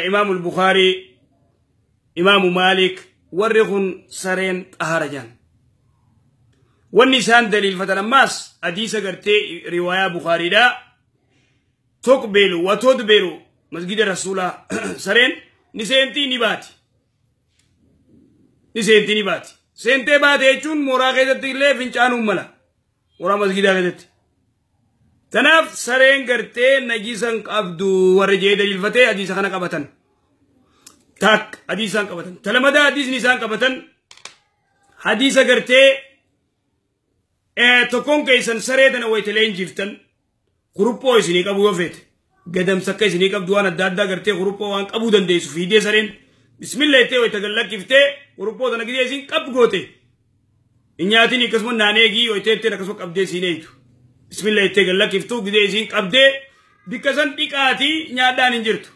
Imaamul Bukhaarii Imaamu Maalik warri kun sareen xahara jedhan. Wanni isaan daliilfatan ammaas hadiisa gartee riwaayaa Bukhaariidhaa tuqbilu wa tudbiru masgida rasuulaa sareen ni seentii ni baati. Ni seentii ni baati. Seentee baate jechuun mooraa keessatti illee fincaanuun mala. Mooraa masgidaa keessatti. Tanaaf sareen gartee najisan qabdu warri jee daliilfatee hadiisa kana qabatan. Tak hadiisaan qabatan. Talamadaa hadiisni isaan qabatan hadiisa gartee tokkoon keessan saree tana wayitalee injiftan kuruphoo isinii qabu yoo feete gadamsa akka isinii qabdu waan adda addaa gartee kuruphoo waan qabuu dandeessu fiidee sareen bismillah jettee wayita gallakkiftee kuruphoo tana gidee isin qab goote hin nyaatin akkasuma naaneegii wayitee ittiin akkasuma qabdee isiin eeytu bismillah jettee gallakkiftuu gidee isiin qabdee bikka san dhiqaatii nyaadhaan hin jirtu.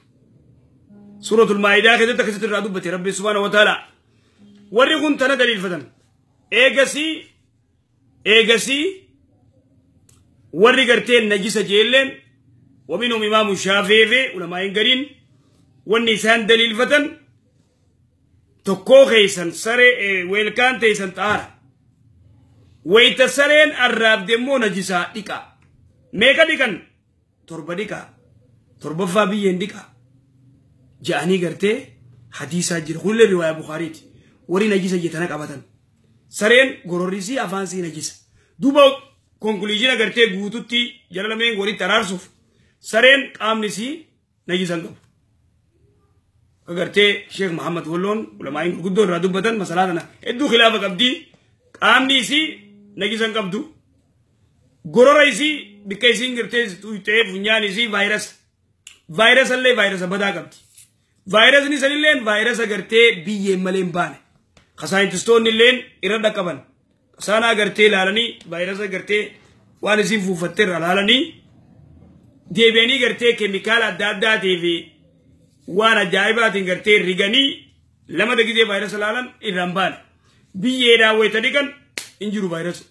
Suuratul Maa'idaa keessatti akkasitti irraa dubbate Rabbi subhaanahu wa ta'ala. Warri kun tana daliilfatan. Eegasii warri gartee najisa jeelleen waminhum imaamu Shaafii fi ulamaa'iin gariin wanni isaan daliilfatan Tokkoo keessan saree weelkaan teessan xaara. Wayita sareen arraabde immoo najisaa dhiqa. Meeqa dhiqan? 7 dhiqa. 7ffaa biyyeen dhiqa. Ja'anii gartee hadiisaa jira. Kunillee riwaayaa Bukaariiti. Warri najisa jettana qabatan. Sareen gororrisii afaan sii najisa. Duuba konkuluujiina gartee guututti jala lameen walitti araarsuuf sareen qaamni sii najisa hin qabu. Agartee Sheekh Muhammad Walloon ulamaa'iin gurguddoo irraa dubbatan masalaa tana hedduu khilaafa qabdi. Qaamni isii najisa hin qabdu. Gorora isii bikka isiin gartee tuqxee funyaan isii vaayirasa. Vaayirasa illee vaayirasa badaa qabdi. Vaayirasni sanilleen vaayirasa gartee biyyeen malee hin baane. Ka saayintistoonni illeen irra dhaqqaban. Saanaa gartee ilaalanii vaayirasa gartee waan isiin fuufatte irra ilaalanii deebi'anii gartee keemikaala adda addaatii fi waan ajaa'ibaatiin gartee riganii lama dagisee vaayirasa ilaalan irra hin baane. Biyyeedhaan wayita dhiqan hin jiru vaayirasa.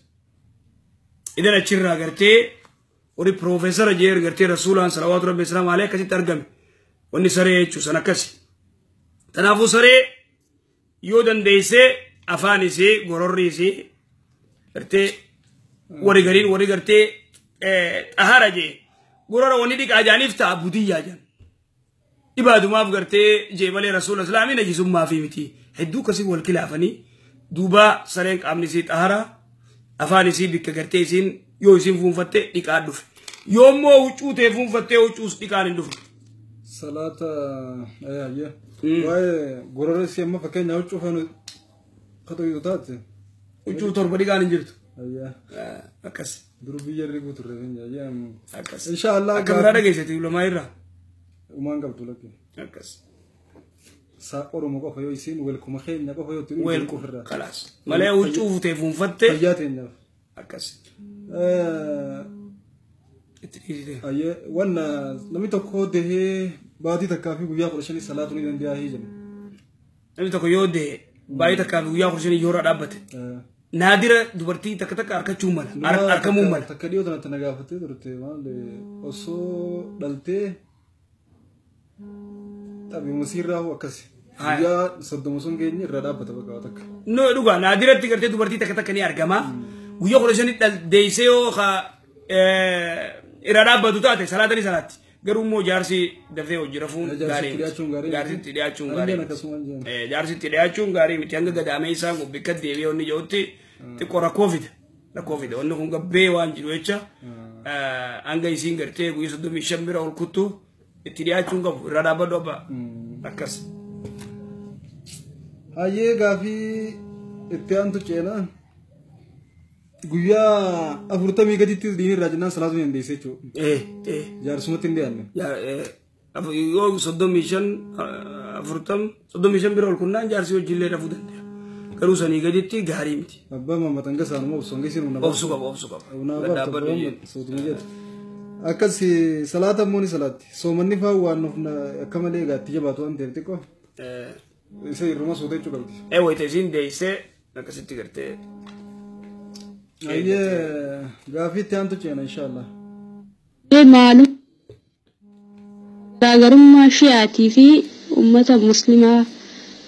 Idan achirraa gartee warri piroofeesara jeer gartee rasuulaan salawaatu rabbi islaam alee akkasitti argame. Wanni saree jechuun san akkasi. Kanaafuu saree yoo dandeessee afaan isii gororri isii gartee warri gariin warri gartee xahara jee gorora wanni dhiqaa jaaniif ta'a budiyyaa jaan. Ibaadumaaf gartee jee malee rasuula islaamii najisummaa fi miti. Hedduu akkasii wal kilaafanii duuba sareen qaamni isii xahara afaan isii bikka gartee isiin yoo isiin fuunfatte dhiqaa dhufe. Yoo immoo huccuu ta'e fuunfattee huccuus dhiqaan hin dhufne. Salaata ayyaa. Waa'ee gorora isii amma fakkeenya huccuu faana qaxoyyu taate. Huccuu 7 dhiqaan hin jirtu. Ayyaa. Akkas. Dur biyya riguu turre ayyaa. Akkas. Inshaallah. Akka biraa dhageessite ulamaa irraa. Umaan qabdu lakke. Akkas. Saa Oromoo qofa yoo isiin weelkuma keenya qofa yoo ta'u Weelkuma khalaas. Malee huccuu futee fuunfatte. Fayyaa teenyaaf. Akkas. Itti dhiisite. Ayyee wanna namni tokko dehee baatii takkaa fi guyyaa 15 salaatu ni danda'a jedhu. Namni tokko yoo dehee baay'ee takkaa fi guyyaa 15 yoo irra dhaabbate. Naadira dubartii takka takka harkachuu mala. Harkamuu mala. Takka dhiyoo tanatti na gaafattee turte maal osoo dhaltee xabi musiirraa hoo akkasi. Guyyaa 30 sun geenye irra dhaabbata bakka takka. No dhugaa naadiratti gartee dubartii takka takka ni argama. Guyyaa 15 deessee yoo irra dhaabbatu taate salaata ni salaatti. Garuu immoo jaarsi dafee hojii rafuun gaarii miti. Jaarsitti dhiyaachuun gaarii miti. Jaarsitti dhiyaachuun gaarii miti. Hanga gadaamee isaan kun bikka deebi'ee wanni jirutti xiqqoo rakkoo fida. Rakkoo fida. Wanni kun gabbee waan jiru jecha hanga isiin gartee guyyaa 35 bira ol kuttu itti dhiyaachuun qabu. Irra dhaabbadhu abbaa. Akkas. Hayyee gaafii itti aantu ceenaa. Guyyaa 40 gaditti diinii irraa jennaan salaatu ni dandeesse jechuudha. Jaarsumatti hin dhiyaanne. Yoo 35 40 35 bira ol kunnaan jaarsi hojiillee rafuu danda'a. Garuu sanii gaditti gaarii miti. Abbaa mammataan gasaanuma obsu hanga isiin humna Obsu qaba obsu qaba. Akkas salaata immoo ni salaatti. Soomanni fa'aa waan of akka malee egaa itti jabaatu waan ta'eef xiqqoo. Isa irruma soota jechuu qabdi. Wayita isiin deessee akkasitti gartee. Ayyee gaafii itti aantu ceena inshaallah. Maalum garaagarummaa shi'aatii fi uummata muslimaa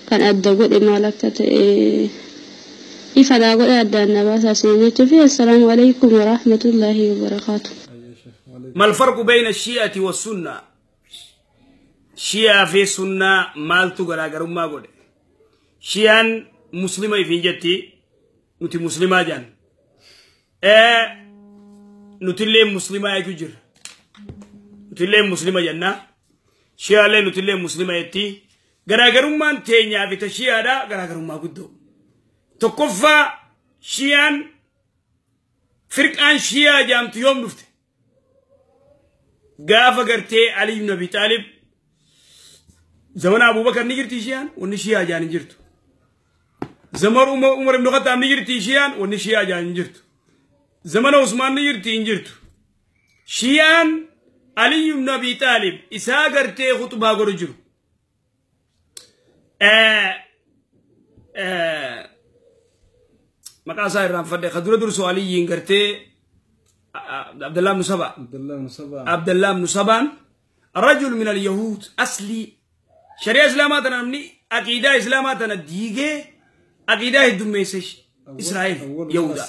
kan adda godhe maal akka ta'e ifa naa godhe addaan na baasaa isin jechuu fi assalaamu alaikum warahmatullaahi wabarakaatu. ما الفرق بين الشيعة والسنة؟ شيعة في سنة مالتو غراغرما غود. شيعان مسلمة في جتي نتي مسلمة جان. نتي مسلمة يجر. نتي مسلمة جنة. شيعة لي نتي مسلمة يتي. غراغرما تينيا في تشيعة دا غراغرما غدو. تكفى شيعان فرقان شيعة جامت يوم نفت. gaafa gartee Ali ibn Abi Talib zamana Abubakar ni jirti shiyaan wanni shiyaa jaan hin jirtu. Zamana Umar ibn Khattab ni jirti shiyaan wanni shiyaa jaan hin jirtu. Zamana Usmaan ni jirti hin jirtu. Shiyaan Ali ibn Abi Talib isaa gartee khutbaa godhu jiru. Maqaa isaa irraanfadhe ka dura dursu Aliyyiin gartee عبد الله بن سبا. عبد الله بن سبا. عبد الله بن سبا رجل من اليهود أصلي شريعة إسلام تنامني Aqiidaa Islaamaa tana diigee aqiidaa heddummeesse Israa'el Yahudaa.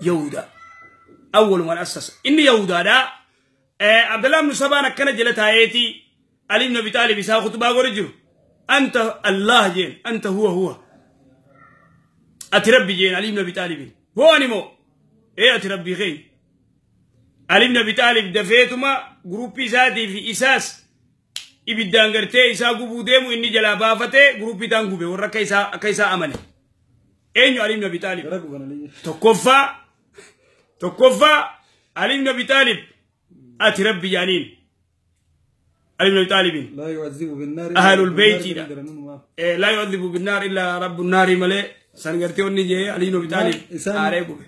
Yahudaa. Awwalu man assasa. Inni Yahudaadha. Abdallah ibn Sabaan akkana jala taa'eeti Ali ibn Abi Taalib isaa khutbaa godhe jiru. Anta Allah jeen anta huwa huwa. Ati Rabbi jeen Ali ibn Abi Taalibin. Hoo ani moo? Ee ati Rabbii keenya. Ali ibn Abi Taalib dafeetuma guruppii isaatii fi isaas ibiddaan gartee isaa gubuu deemu inni jalaa baafatee guruppii taan gube warra akka isaa amane. Eenyu Ali ibn Abi Taalib? Tokkoffaa Ali ibn Abi Taalib ati Rabbi jaaniin. Ali ibn Abi Taalibin. Laa yu'adhibu binnaari. Ahlul beeytiidha. Laa yu'adhibu binnaari illaa rabbu naari malee san gartee onni jee Ali ibn Abi Taalib aaree gube.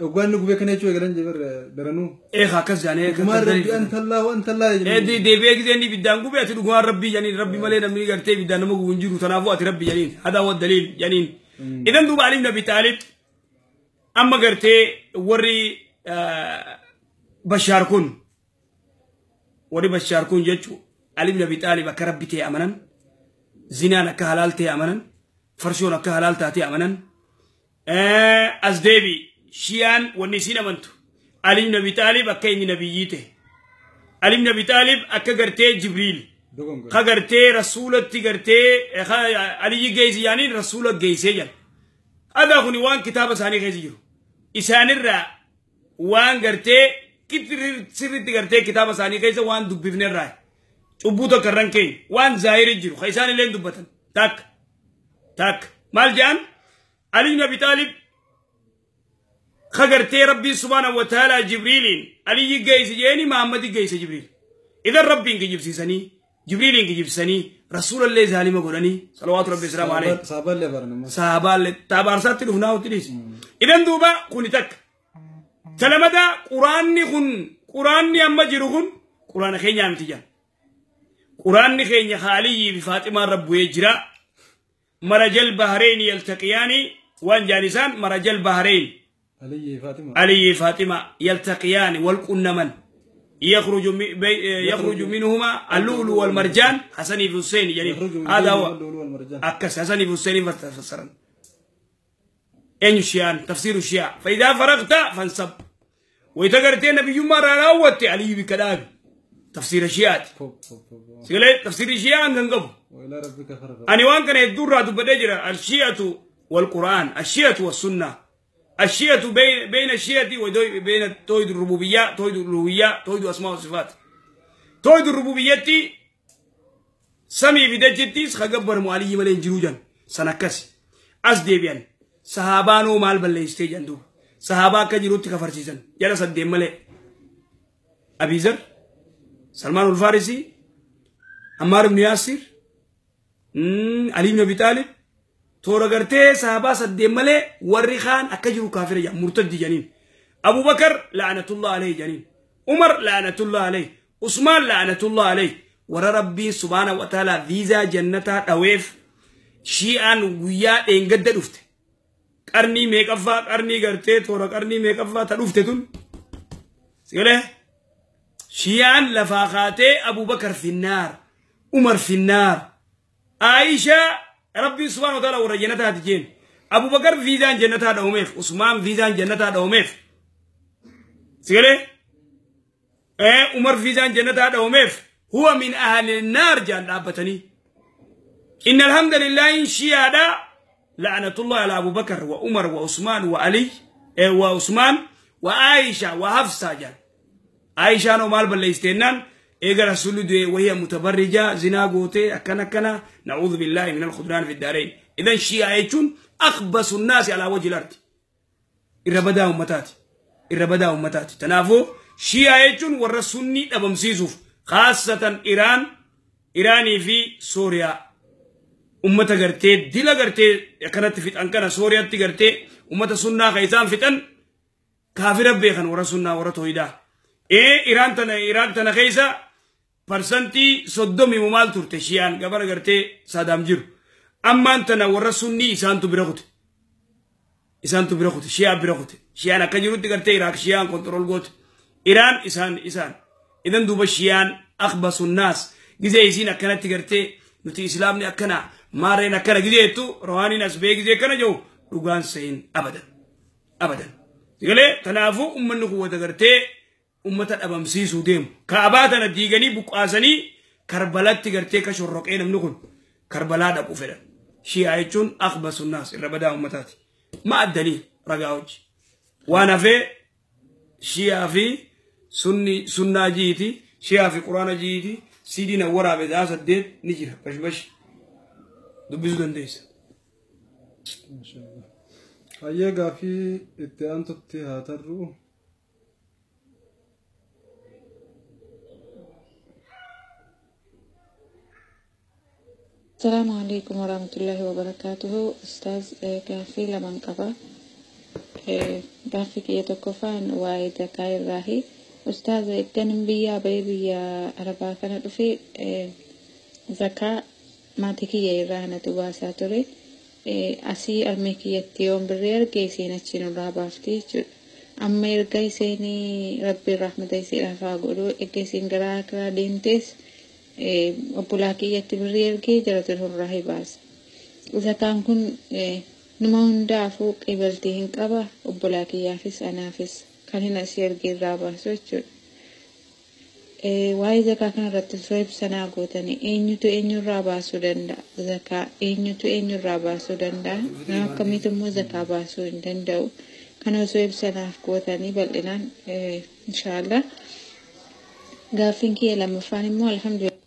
Oggaan gubee kana jechuu eegalan jee daranuu. Akkas jaanee. Dhugumaan Rabbi anta Allah anta Allah jedhanii. Deebi'ee gisee inni ibiddaan gube ati dhugumaan Rabbii janiin Rabbi malee namni gartee ibiddaan nama gubu hin jiru tanaafuu ati Rabbi janiin hadaa wa daliil janiin. Idan duuba Ali ibn Abi Taalib amma gartee warri Bashaar kun warri Bashaar kun jechuu Ali ibn Abi Taalib akka Rabbi ta'e amanan zinaan akka halaal ta'e amanan farshoon akka halaal taate amanan as deebi Shiyaan wanni isiin amantu Ali ibn Abi Taalib akka inni nabiyyii ta'e Ali ibn Abi Taalib akka gartee Jibriil ka gartee rasuulatti gartee Aliyyi geessi yaaniin rasuula geessee jira. Adaa kuni waan kitaaba isaanii keessa jiru. Isaanirraa waan gartee sirriitti gartee kitaaba isaanii keessa waan dubbifnerraa cubbuu tokko irraan keenya waan zaahiri jiru ka isaan illee dubbatan takka takka maal jedhan Ali ibn Abi Taalib ka gartee Rabbiin subhaanahu wa ta'aalaa Jibriiliin Aliyyi geesse jeeni Muhammadi geesse Jibriil. Idan Rabbiin kijibsiisanii Jibriiliin kijibsiisanii rasuulallee zaalima godhanii salawaatu Rabbi islaamu alayhi. Saabaallee baranama. Saabaallee taabaarsaatti dhufnaa utti dhiisi. Idan duuba kuni takka. Talamadaa quraanni kun quraanni amma jiru kun quraana keenyaa miti jaan. Quraanni keenya Aliyyii fi Faaximaan rabbu'ee jira. Marajal Bahareen yaltaqiyaani waan jaan isaan marajal Bahareen. Aliyyi Faaxima yaltaqiyaani wal qunnaman. يخرج منهما اللؤلؤ والمرجان حسن في حسين يعني هذا هو أكس حسن في حسين فسرا أين الشيعان تفسير الشيعة فإذا فرغت فانصب وإذا نبي ما راوت علي بكلام تفسير الشيعة تفسير الشيعة ننقب أنا وان كان يدور بدجرة الشيعة والقرآن الشيعة والسنة الشيعة بين الشيعة وبين توحيد الربوبية توحيد الألوهية توحيد الأسماء والصفات توحيد الربوبية سمي بدجتي خجبر معلي ملين جروجا سنكسي أسديبيان صحابانو مال بلستيجان دو صحابا كجروت كفرسيزن جلس الدم ملي أبي ذر سلمان الفارسي عمار بن ياسر علي بن أبي طالب toora gartee sahabaa saddeet malee warri kaan akka jiru kaafira jedhan murtaddi jedhaniin. Abu Bakar la'anatullah alayhi jedhaniin. Umar la'anatullah alayhi. Usmaan la'anatullah alayhi. Warra Rabbiin subhaana wa ta'ala viizaa jannataa dhaweef shi'aan guyyaa dheengadda dhufte. Qarnii meeqaffaa qarnii gartee toora qarnii meeqaffaa ta dhufte tun. Sigalee shi'aan lafaa kaatee Abu Bakar finnaar Umar finnaar Aishaa Rabbi subhanahu wa ta'ala warra jannataa jeen. Abu Bakar viizaan jannataa dha'umeef Usmaan viizaan jannataa dha'umeef. Sigalee Umar viizaan jannataa dha'umeef huwa min ahli naar jaan dhaabbatanii. Inna alhamdulillahi shi'aadha la'anatullah ala Abu Bakar wa Umar wa Usmaan wa Ali wa Usmaan wa Aisha wa Hafsa jaan. Aishaan maal balleessiteennaan إيجا رسول دي وهي متبرجة زنا قوتي أكنا كنا نعوذ بالله من الخذلان في الدارين. إذن الشيعة يجون أخبث الناس على وجه الأرض. الربدا أمتاتي الربدا أمتاتي تنافو شيعة يجون والرسولني أبم سيسوف خاصة إيران إيراني في سوريا أمتا قرتي ديلا قرتي كانت في أنكنا سوريا تقرتي أمتا سنة خيسان فتن كافر بيخن ورسولنا ورتويدا إيه إيران تنا خيسا برسنتي صدومي ممال تورته شيان قبل قرتي سادام جيرو أما أنتنا ورسولني إسانتو برغوت إسانتو برغوت شيعة برغوت شيان أكجروت قرتي إيراك شيان كنترول غوت إيران إسان إذن دوب شيان أخبص الناس جزء يزين أكنا تقرتي نتي إسلامني أكنا Maarreen akkana gizeettu rawaaniin as bee gizee kana jiru dhugaan seen abadan abadan. Sigalee kanaafuu uummanni kun wata gartee uummata dhabamsiisuu deemu. Kaabaa tana diiganii buqqaasanii Karbalatti gartee ka shorroqee namni kun Karbalaa dhaquu fedhan. Shi'aa jechuun akhbasu naas irra badaa uummataati. Ma addanii ragaa hojii. Waan hafee shi'aa fi sunnaa jiiti, shi'aa fi quraana jiiti, siidiin waraabe daa 8 ni jira bashbash dubbisuu dandeessa. Hayyee gaafii itti aantutti haa tarru. Assalamu alaikum warahmatullahi wabarakatuhu. Ustaaz, gaaffii lamaan qaba. Gaaffii kiyya tokkoffaan waa'ee zakaa irraahi. Ustaaz, eddan biyyaa bahee biyya Arabaa kana dhufe zakaa maatii kiyya irraa anatu baasaa ture. Asii armee kiyyatti yoon birrii arge isheen achiin irraa baafti jechuudha. Amma erga isheen Rabbiin rahmata isheedhaaf haa godhu erga isheen gara akiraa deemtes obbolaa kiyyatti birrii ergee jaratu irraa hin baasa. Zakaan kun numa hundaafuu qibaltii hin qaba obbolaa kiyyaafis anaafis kan hin asii ergee irraa baasu jechuudha. Waa'ee zakaa kanarratti osoo ibsanaa gootanii eenyutu eenyurraa baasuu danda'a? Zakaa eenyutu eenyurraa baasuu danda'a? Nama akkamiitu immoo zakaa baasuu hin danda'u? Kana osoo ibsanaaf gootanii bal'inaan inshaallah. Gaaffiin kiyya lammaffaan immoo alhamdulillah.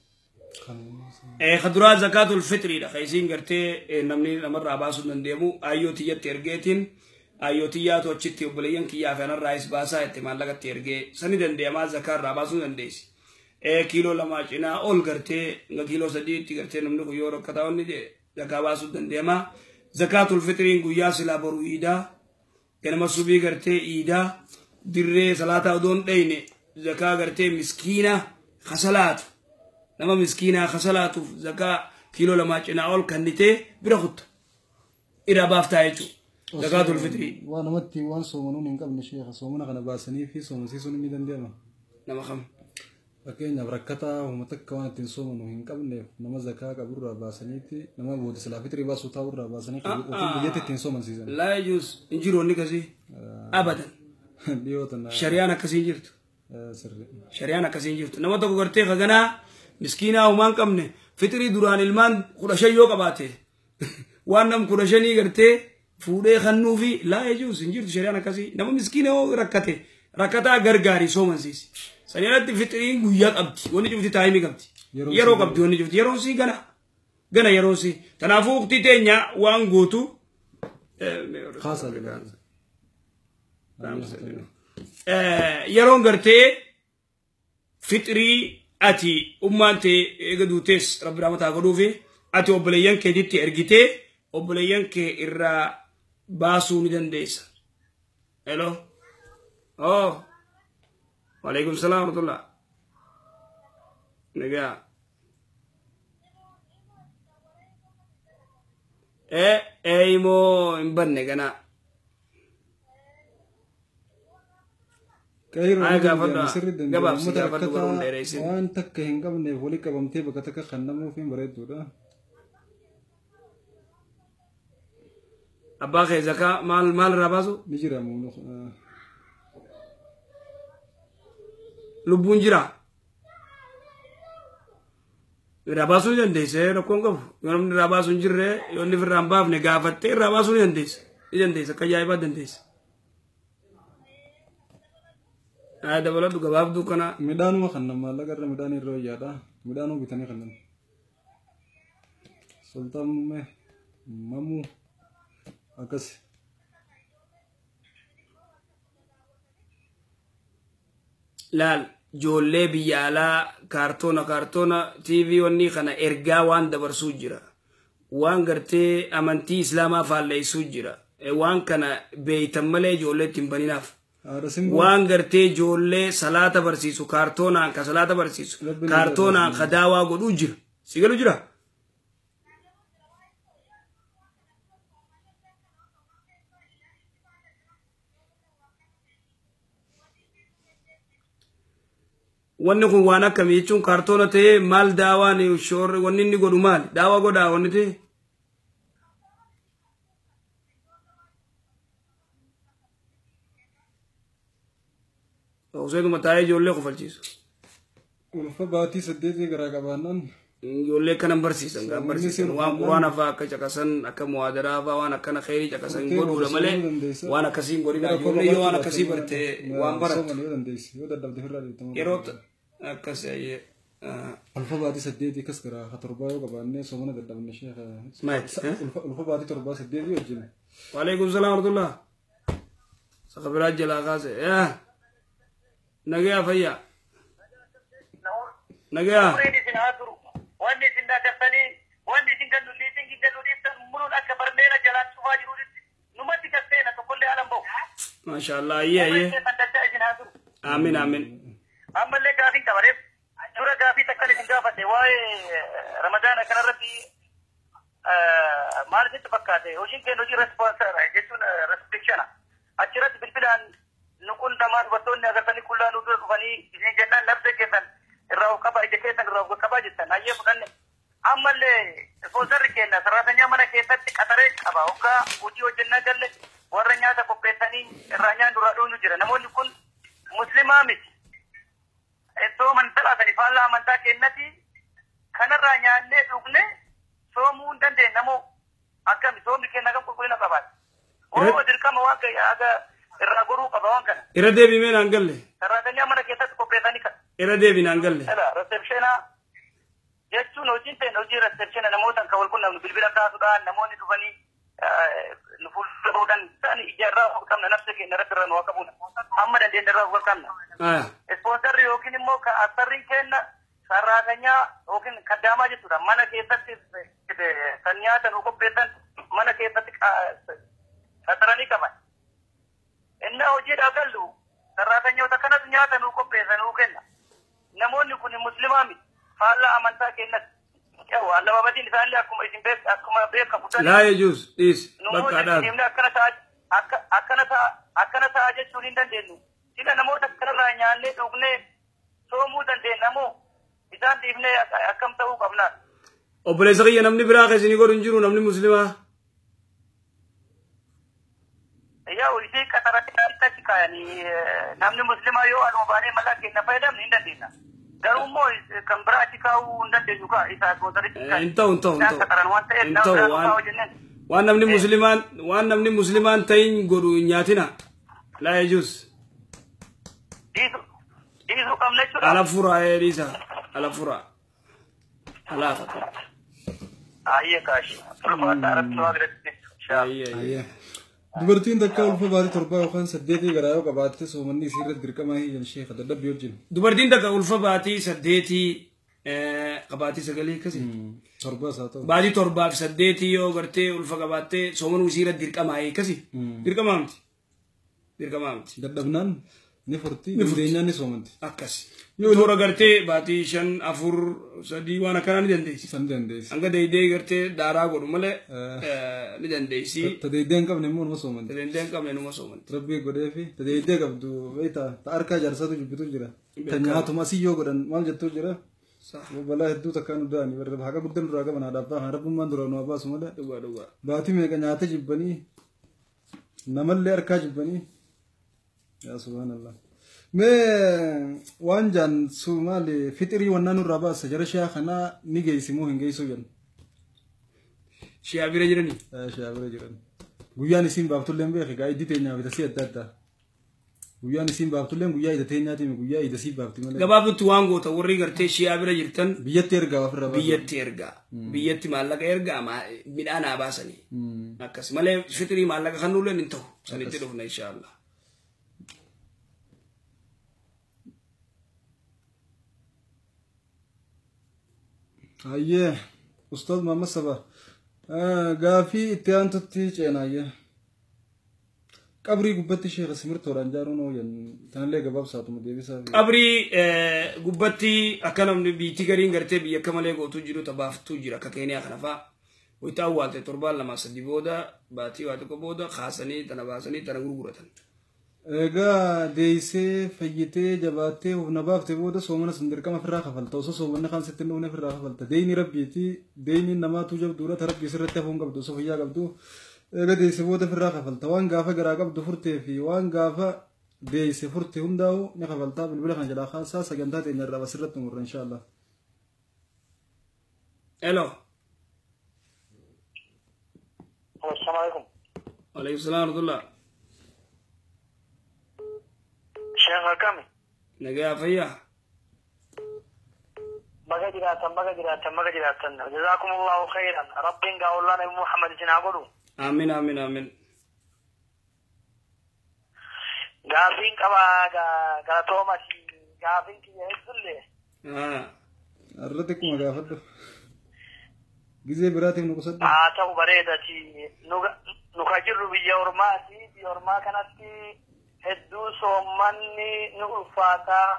Kaduraa zakaatul fitriidha. Kan isiin gartee namni namarraa baasuu dandeemu ayyoo tiyyatti ergeetiin ayyoo tiyyaatu achitti obboleeyyan kiyyaa fi anarraayis baasaa itti maallaqatti ergee sani dandeemaa zakaa irraa baasuu dandeessi. Kiiloo 2 cinaa ol gartee kiiloo 3tti gartee namni kun yoo rakkataa onni jee zakaa baasuu dandeemaa. Zakaatul fitriin guyyaa silaa boru iidaa ganama subii gartee iidaa dirree salaataa odoon dheyne zakaa gartee miskiina kasalaatu. Nama miskiinaa kasalaatuuf zakaa kiiloo 2 cinaa ol kennitee bira kutta. Irraa baaftaa jechuudha. Zakaatul fitrii. Waan namatti waan soomanuun hin qabne sheekha soomana kana baasanii fi soomansiisuun ni danda'ama. Nama kam? Fakkeenyaaf rakkataa uummata akka waan ittiin soomanu hin qabneef nama zakaa qaburraa baasaniitti nama booda silaa fitrii baasuu taa'urraa baasanii ofii biyyatti ittiin soomansiisan. Laa yajuus hin jiru wanni akkasii abadan. Dhiyoo tana. Shari'aan akkasii hin jirtu. Sirri. Shari'aan akkasii hin jirtu. Nama tokko gartee kaganaa miskiinaa homaa hin qabne fitrii duraan ilmaan 15 yoo qabaate waan nam 15 gartee fuudhee kannuu fi laa yajuus hin jirtu shari'aan akkasii. Nama miskiina yoo rakkate rakkataa gargaarii soomansiisi. Sani alatti fitriin guyyaa qabdi wanni cufti taayimii qabdi. Yeroo qabdi wanni cufti yeroon sii gana gana yeroon sii. Kanaafuu waqtii teenya waan gootu yeroon gartee fitrii ati ummaan tee eega duutees rabbi rahmataa godhuufi ati obboleeyyan keetitti ergitee obboleeyyan kee irraa baasuu ni dandeessa. Hello. Oh. Waalaikum salaam warahmatullah. Nagaa. Immoo hin banne ganaa. Waan takka hin qabneef walii qabamtee bakka takka kan namuuf hin bareedduudha. Abbaa kee zakaa maal maal irraa baasu? Ni jira. Lubbuun jira. Irraa baasuu ni dandeessa rakkoon qabu. Yoo namni irraa baasuu hin jirre yoo inni irraa hin baafne gaafattee irraa baasuu ni dandeessa. Ni dandeessa akka ajaa'ibaa dandeessa. Dabaladhu gabaabduu kana. Midhaanuma kan maallaqa irra midhaan irra wayyaadha. Midhaanuma bitanii kan nama. Sultaan Mamuu akkas. Laal ijoollee biyya alaa kaartoona TV wanni kana ergaa waan dabarsuu jira. Waan gartee amantii islaamaa faalleessuu jira. Waan kana beeytan malee ijoollee ittiin baninaaf. Waan gartee ijoollee salaata barsiisu kaartoonaan ka salaata barsiisu kaartoonaan ka daawaa godhuu jira. Si galu jira? Wanni kun waan akkamii jechuun kaartoona ta'ee maal daawaan shoorri wanni inni godhu maali? Daawaa godhaa wanni ta'e? Useetuma taa'ee ijoollee kofalchiisu. Ulfa baatii 8 garaa qabaannaan. Ijoollee kanan barsiisan kan barsiisan waan quraana fa'aa akka caqasan akka muwaadaraa fa'aa waan akkana kheyrii caqasan godhuudha malee waan akkasii hin godhina ijoollee yoo waan akkasii barte waan barattu. Yeroo akkas ayyee. Ulfa baatii 8 akkas garaa ha 7 yoo qabaannee soomana dadhabne sheekha. Ulfa baatii 7 8 wajjin. Waalaikum salaam warahmatullah. Sakabiraa jalaa kaase. Nagayaa fayyaa. Nagayaa. Wanni isin daftanii wanni isin gannu liitiin gannu dhiiftan muruun akka barmeela jalaan cufaa jiruutti numatti kasseena tokkollee alan bahu. Maashaallah ayyee ayyee. Amiin amiin. Ammallee gaafiin qabareef dura gaafii takkan isin gaafate waa'ee Ramadaana kanarratti maal isitti fakkaate hojiin keenya hojii responsaara jechuun restrikshana achirratti bilbilaan nu qunnamaa dubartoonni agartanii qullaa nu dura dhufanii isin jennaan labsee keessan irraa of qabaa ija keessan irraa of qabaa jettan ayyee fudhanne ammallee ispoonsarri keenya saraatanyaa mana keessatti qataree qaba hoggaa hojii hojjennaa galle warra nyaata qopheessanii irraa nyaannu irraa dhuunyu jira namoonni kun muslimaa miti sooman talaatanii faallaa amantaa kennati kanarraa nyaannee dhugne soomuu hin dandeenye namoo akkami soomni keenya akkam qulqullina qabaata oo dirqama waan aga irraa goruu qaba waan kana. Irra deebimee naan galle. Saraatanyaa mana keessatti qopheessanii kan. Irra deebi naan galle. Receptiona jechuun hojiin ta'e hojii receptiona namoota kan wal qunnamnu bilbila kaasuudhaan namoonni dhufanii nu fuuldura bahuudhaan isaan ija irraa of qabna nafsa keenya irratti irraa nu haa qabuna hamma dandeenye irraa of qabna. Ispoonsarri yookiin immoo asarriin kenna saraatanyaa yookiin kaddaamaa jechuudha mana keessatti kan nyaata nu qopheessan mana keessatti qaxaranii qaban. Inni hojiidhaa gallu saraatanyoota kanas nyaata nu qopheessan nu kenna. Namoonni kun muslimaa miti faallaa amantaa kennati. Allababatiin isaallee akkuma isin akkuma beekamu. Laa yejuus dhiis bakka dhaab. Akkana ta'a jechuun hin dandeenyu. Sila namoota kanarraa nyaannee dhugnee soomuu dandeenya moo isaan dhiifnee akkam ta'uu qabna. Obboleessa kiyya namni biraa kan isinii godhu hin jiru namni muslimaa. Yaa isii qaxaratti achi kaayanii namni muslimaa yoo anuma baanee mallaa keenya fayyadamne hin dandeenya. Garuu immoo kan biraa achi kaa'uu hin dandeenyu kaa isaa ispoonsarichi kaa'e. Hin ta'u hin ta'u hin ta'u. Hin ta'u waan namni muslimaan waan namni muslimaan ta'in godhu hin nyaatina. Laa yejuus. Dhiisuu qabna jechuudha. Ala furaa dhiisa ala furaa. Ala fataa. Ayyee kaashi. Ulfaata Rabbi waa biratti. Ayyee. Dubartiin takka ulfa baatii 7 yookaan 8 garaa yoo qabaatte soomanni isii irratti dirqama hin sheekha dadhabbii wajjin. Dubartiin takka ulfa baatii 8 qabaatii 9 akkasii. 7 haa ta'u. Baatii 7 fi 8 yoo gartee ulfa qabaatte soomanuu isii irratti dirqama akkasii. Dirqama miti. Dirqama miti. Dadhabnaan ni furti dandeenyaan ni soomanti. Akkas. Yoo toora gartee baatii 5 4 3 waan akkanaa ni dandeessi. San dandeessi. Hanga deeydee gartee daaraa godhu malee ni dandeessi. Ta deeydee hin qabne immoo numa soomanti. Ta deeydee hin qabne numa soomanti. Rabbii godhee fi ta deeydee qabdu beektaa ta harkaa jaarsatu jibbitu jira. Ta nyaatuma asii yoo godhan maal jettu jira. Balaa hedduu takkaan nu da'anii warra haqa guddaa duraa qaban haadha abbaa kana rabbummaan duraa nu baasu malee. Dhugaa dhugaa. Baatii meeqa nyaata jibbanii namallee harkaa jibbanii. Yaa subhaanallah. Mee waan jaan su maali fixrii wannaa nurraa baasa jara shi'aa kanaa ni geessi moo hin geessu jenna. Shi'aa bira jiranii? Shi'aa bira jiran. Guyyaan isiin baaftullee hin beeku egaa iddii teenyaa fi tasii adda addaa. Guyyaan isiin baaftullee guyyaa ida teenyaati guyyaa ida sii baafti malee. Gabaabdutti waan goota warri gartee shi'aa bira jirtan. Biyyatti ergaa ofirra baasu. Biyyatti ergaa. Biyyatti maallaqa ergaa midhaan haa baasanii. Akkas malee fixrii maallaqa kan nulleen hin ta'u. Sanitti dhufna inshaallah. Ayyee Ustaaz Muhammad Saba gaafii itti aantutti ceena ayyee. Qabrii gubbatti sheekha simirtoodhaan jaaruun hoo tanallee gabaabsaatuma deebisaa. Qabrii gubbatti akka namni biitti gariin gartee biyya akka malee gootuu jiru tabaaftuu jira akka Keeniyaa kana fa'aa. Wayita awwaalte torbaan 2 3 booda baatii waa tokko booda kaasanii tana baasanii tana gurguratan. Egaa deessee fayyitee jabaattee humna baaftee booda soomana sun dirqama ofirraa kafalta osoo soomanni kaan sitti hin dhufne ofirraa kafalta deeyni rabbiiti deeyni namaatu jabduudha ta rabbii sirratti hafuun qabdu osoo fayyaa qabdu egaa deessee booda ofirraa kafalta waan gaafa garaa qabdu furtee fi waan gaafa Beeyse furte hundaa'u ni kafaltaa bilbila kana jalaa kaasaa sagantaa teenya irraa asirratti murra inshaallah. Hello. Assalamu alaikum. Waalaikum salaam warahmatullah. Sheekh akkami? Nagaa fayyaa. Baga jiraatan baga jiraatan baga jiraatan. Jazakumullahu khairan. Rabbiin gaa'ollaa Nabi Muhammad isin haa godhu. Amiin amiin amiin. Gaafiin qabaa galatooma gaafiin kiyya heddullee. Irratti akkuma gaafadhu. Gizee biraatiif nu qusadhu. Haa ta'u bareedati. Nu ka jirru biyya ormaati. Biyya ormaa kanatti hedduu soommanni nu ulfaataa.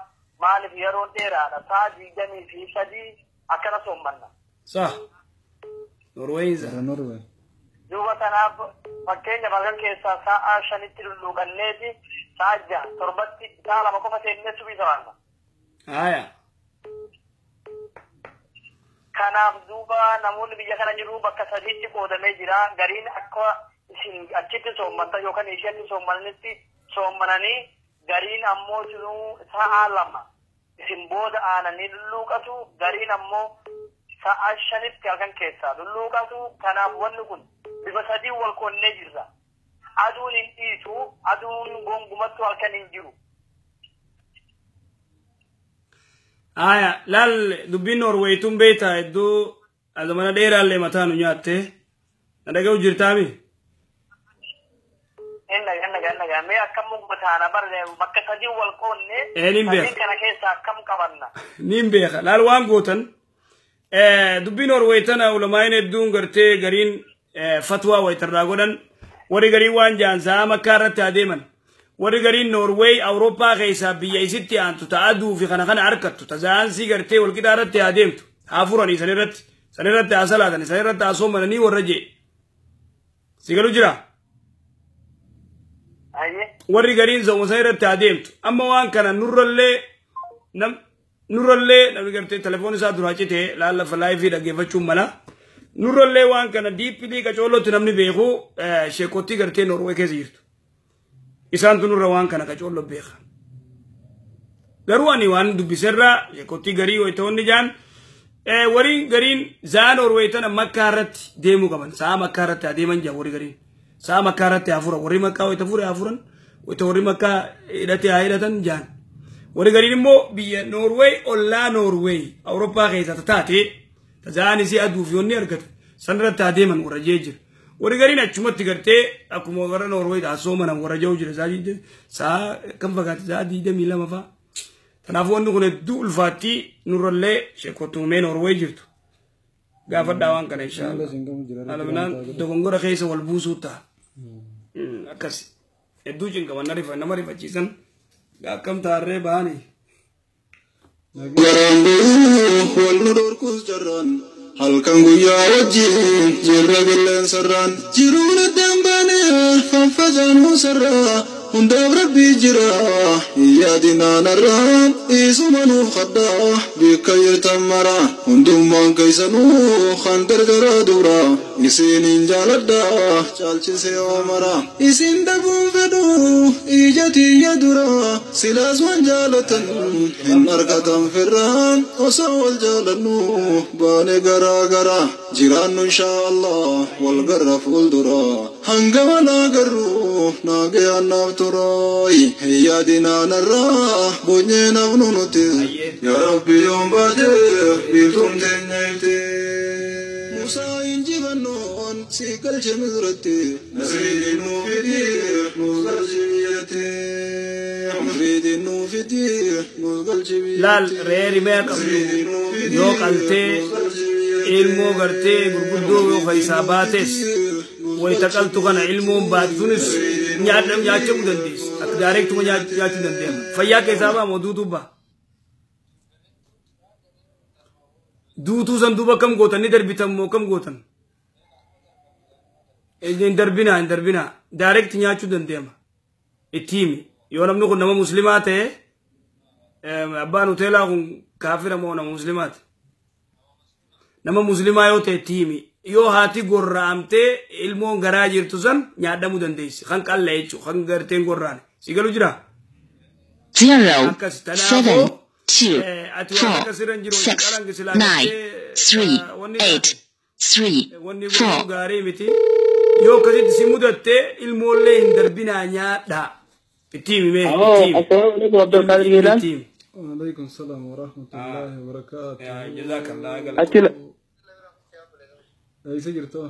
Maaliif yeroon dheeraadha. Sa'a 23 akkana soommanna. Sah. Norweeyinsa. Norwee. Duuba kanaaf fakkeenya halkan keessaa sa'a 5tti lulluuqanneeti sa'a 6 7tti sa'a 2 qofa seennee subii soranna. Haya. Kanaaf duuba namoonni biyya kana jiru bakka sadiitti qoodamee jira. Gariin akka isin achitti soommanta yookaan isheetti soommananitti soommananii gariin ammoo sa'a 2 isin booda aananii lulluuqatu gariin ammoo sa'a 5tti halkan keessaa lulluuqatu. Kanaaf wanni kun bifa sadii wal qoonnee jirra. Aduun hin dhiitu, aduun gongumattu halkan hin jiru. Aya, laal dubbiin Norweeytuun beektaa hedduu zamana dheeraallee mataa nu nyaatte. Na dhaga'u jirtaami? Inna mee akkam mataana barre bakka sadii wal qoonne. Nin beeka. Kana keessa akkam qabanna? Nin beeka. Laal waan gootan dubbiin Norweey tana ulamaa'in hedduun gartee gariin fatwaa wayitarraa godhan warri gariin waan jaan sa'a makkaa irratti adeeman. Warri gariin Norweey Awurooppaa keessaa biyya isitti aantu ta'a aduu fi kana kana harkattu tazaansii gartee walqixaa irratti adeemtu haa furanii sanirratti haa salaatanii sanirratti haa soomananii warra jee. Si galu jira? Warri gariin sooma sanirratti adeemtu amma waan kana nurrallee namni gartee telefoon isaa duraa citee laallafa laayifii dhaggeeffachuun mala. Nurrallee waan kana diippilii qacoolootti namni beeku sheekottii gartee Norwee keessa jirtu. Isaantu nurra waan kana qacooloo beeka. Garuu ani waan dubbiserraa sheekottii garii wayitoonni jaan warri gariin za'a Norwee tana makkaa irratti deemuu qaban. Sa'a makkaa irratti adeeman jaa warri gariin. Sa'a makkaa irratti haa furan. Warri makkaa wayita fure haa furan. Wayita warri makkaa hidhate haa hidhatan jaan. Warri gariin immoo biyya Norwee ollaa Norwee Awurooppaa keessa taate za'aan isii aduu fi onni argatu. Sanirratti adeeman warra jee jira. Warri gariin achumatti gartee akkuma warra Norwee soomanan warra jiru jira. Sa'a kam fakkaate sa'a 22 fa'a. Kanaafuu wanni kun hedduu ulfaattii nurrallee sheekottumee Norwee jirtu. Gaafadhaa waan kana inshaallah. Alaminaan dogongora keessa wal buusuu ta'a. Akkas hedduu cinqaman nama rifachiisan akkam taarree ba'anii. Garaan ba'uu wal nu dhorkus jarraan halkan guyyaa wajjin jirra qilleensarraan jiruun addaan baanee faffacaanuu sarraa hundaaf rabbii jira yaadinaanarraa isuma nuuf qaddaa bikka jirtan mara hundummaan keessanuu kan gargaraa dura isiniin jaaladhaa caalchisee oomara isin dhabuun fedhuu ija tiyya dura silaas waan jaalatan hin argatan firraan osoo wal jaalannu baane garaa garaa jiraannu inshaa Allah wal garra fuuldura hanga walaa garruu naagayaan naaf turai yaadinaanarraa boonyee nafnu nuti yaa rabbi yoon baate biiftuun teenya ifte. Musaa injifannoon si galche misratti nasriin nuu fidi nuus galche biyyatti. Nasriin nuu fidi nuus galche biyyatti. Laal reeri mee qabdu yoo qaltee ilmoo gartee gurguddoo yoo fayyisaa baates wayita qaltu kana ilmoon baatu sunis nyaachamuu dandeessi. Akka daareektuma nyaachuu dandeema. Fayyaa keessaa ba'a moo duutuu ba'a? Duutuu san duuba kam gootan ni darbitan moo kam gootan? Hin darbinaa hin darbinaa. Daareekti nyaachuu dandeema. Itti himi. Yoo namni kun nama muslimaa ta'e abbaan hoteelaa kun kaafira moo nama muslimaati? Nama muslimaa yoo ta'e itti himi. Yoo haati gorra'amtee ilmoon garaa jirtu san nyaadhamuu dandeessi. Kan qalla jechuudha. Kan garteen gorra'ane. Si galu jira? 0 Akkas 7 tanaafuu 2 ati waan 4 akkasirra hin jiru 6 qalangi silaa 9 gartee 3 wanni 8 3 wanni godhuu 4 gaarii miti. Yoo akkasitti si mudatte ilmoollee hin darbinaa nyaadhaa. Itti himi mee Amoo, itti himi. assalaamu alaikum Abdulqaadir Geelaan. Itti himi. Waalaikum salaam wa rahmatullahi wa barakaatuh. Jazakallah Achi Eessa jirtu?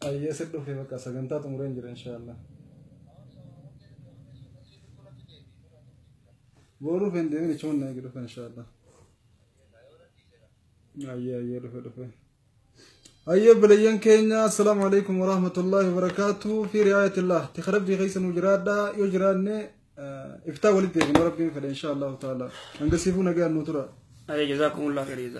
Ayyee si dhufe bakka sagantaa xumureen jira inshaallah. Boru hin deemin ichuun na eegi dhufe inshaallah. Ayyee ayyee dhufe dhufe. Ayyee obboleeyyan keenya assalaamu alaikum wa rahmatullahi wa barakaatuh fi ri'aayatillah. Tikharabbii keessa nu jiraadhaa yoo jiraanne iftaa walitti eegnu rabbiin fedhe inshaallahu taala. Hangasiifuu nagaan nu tura. Ayyee jazakumullah khairii.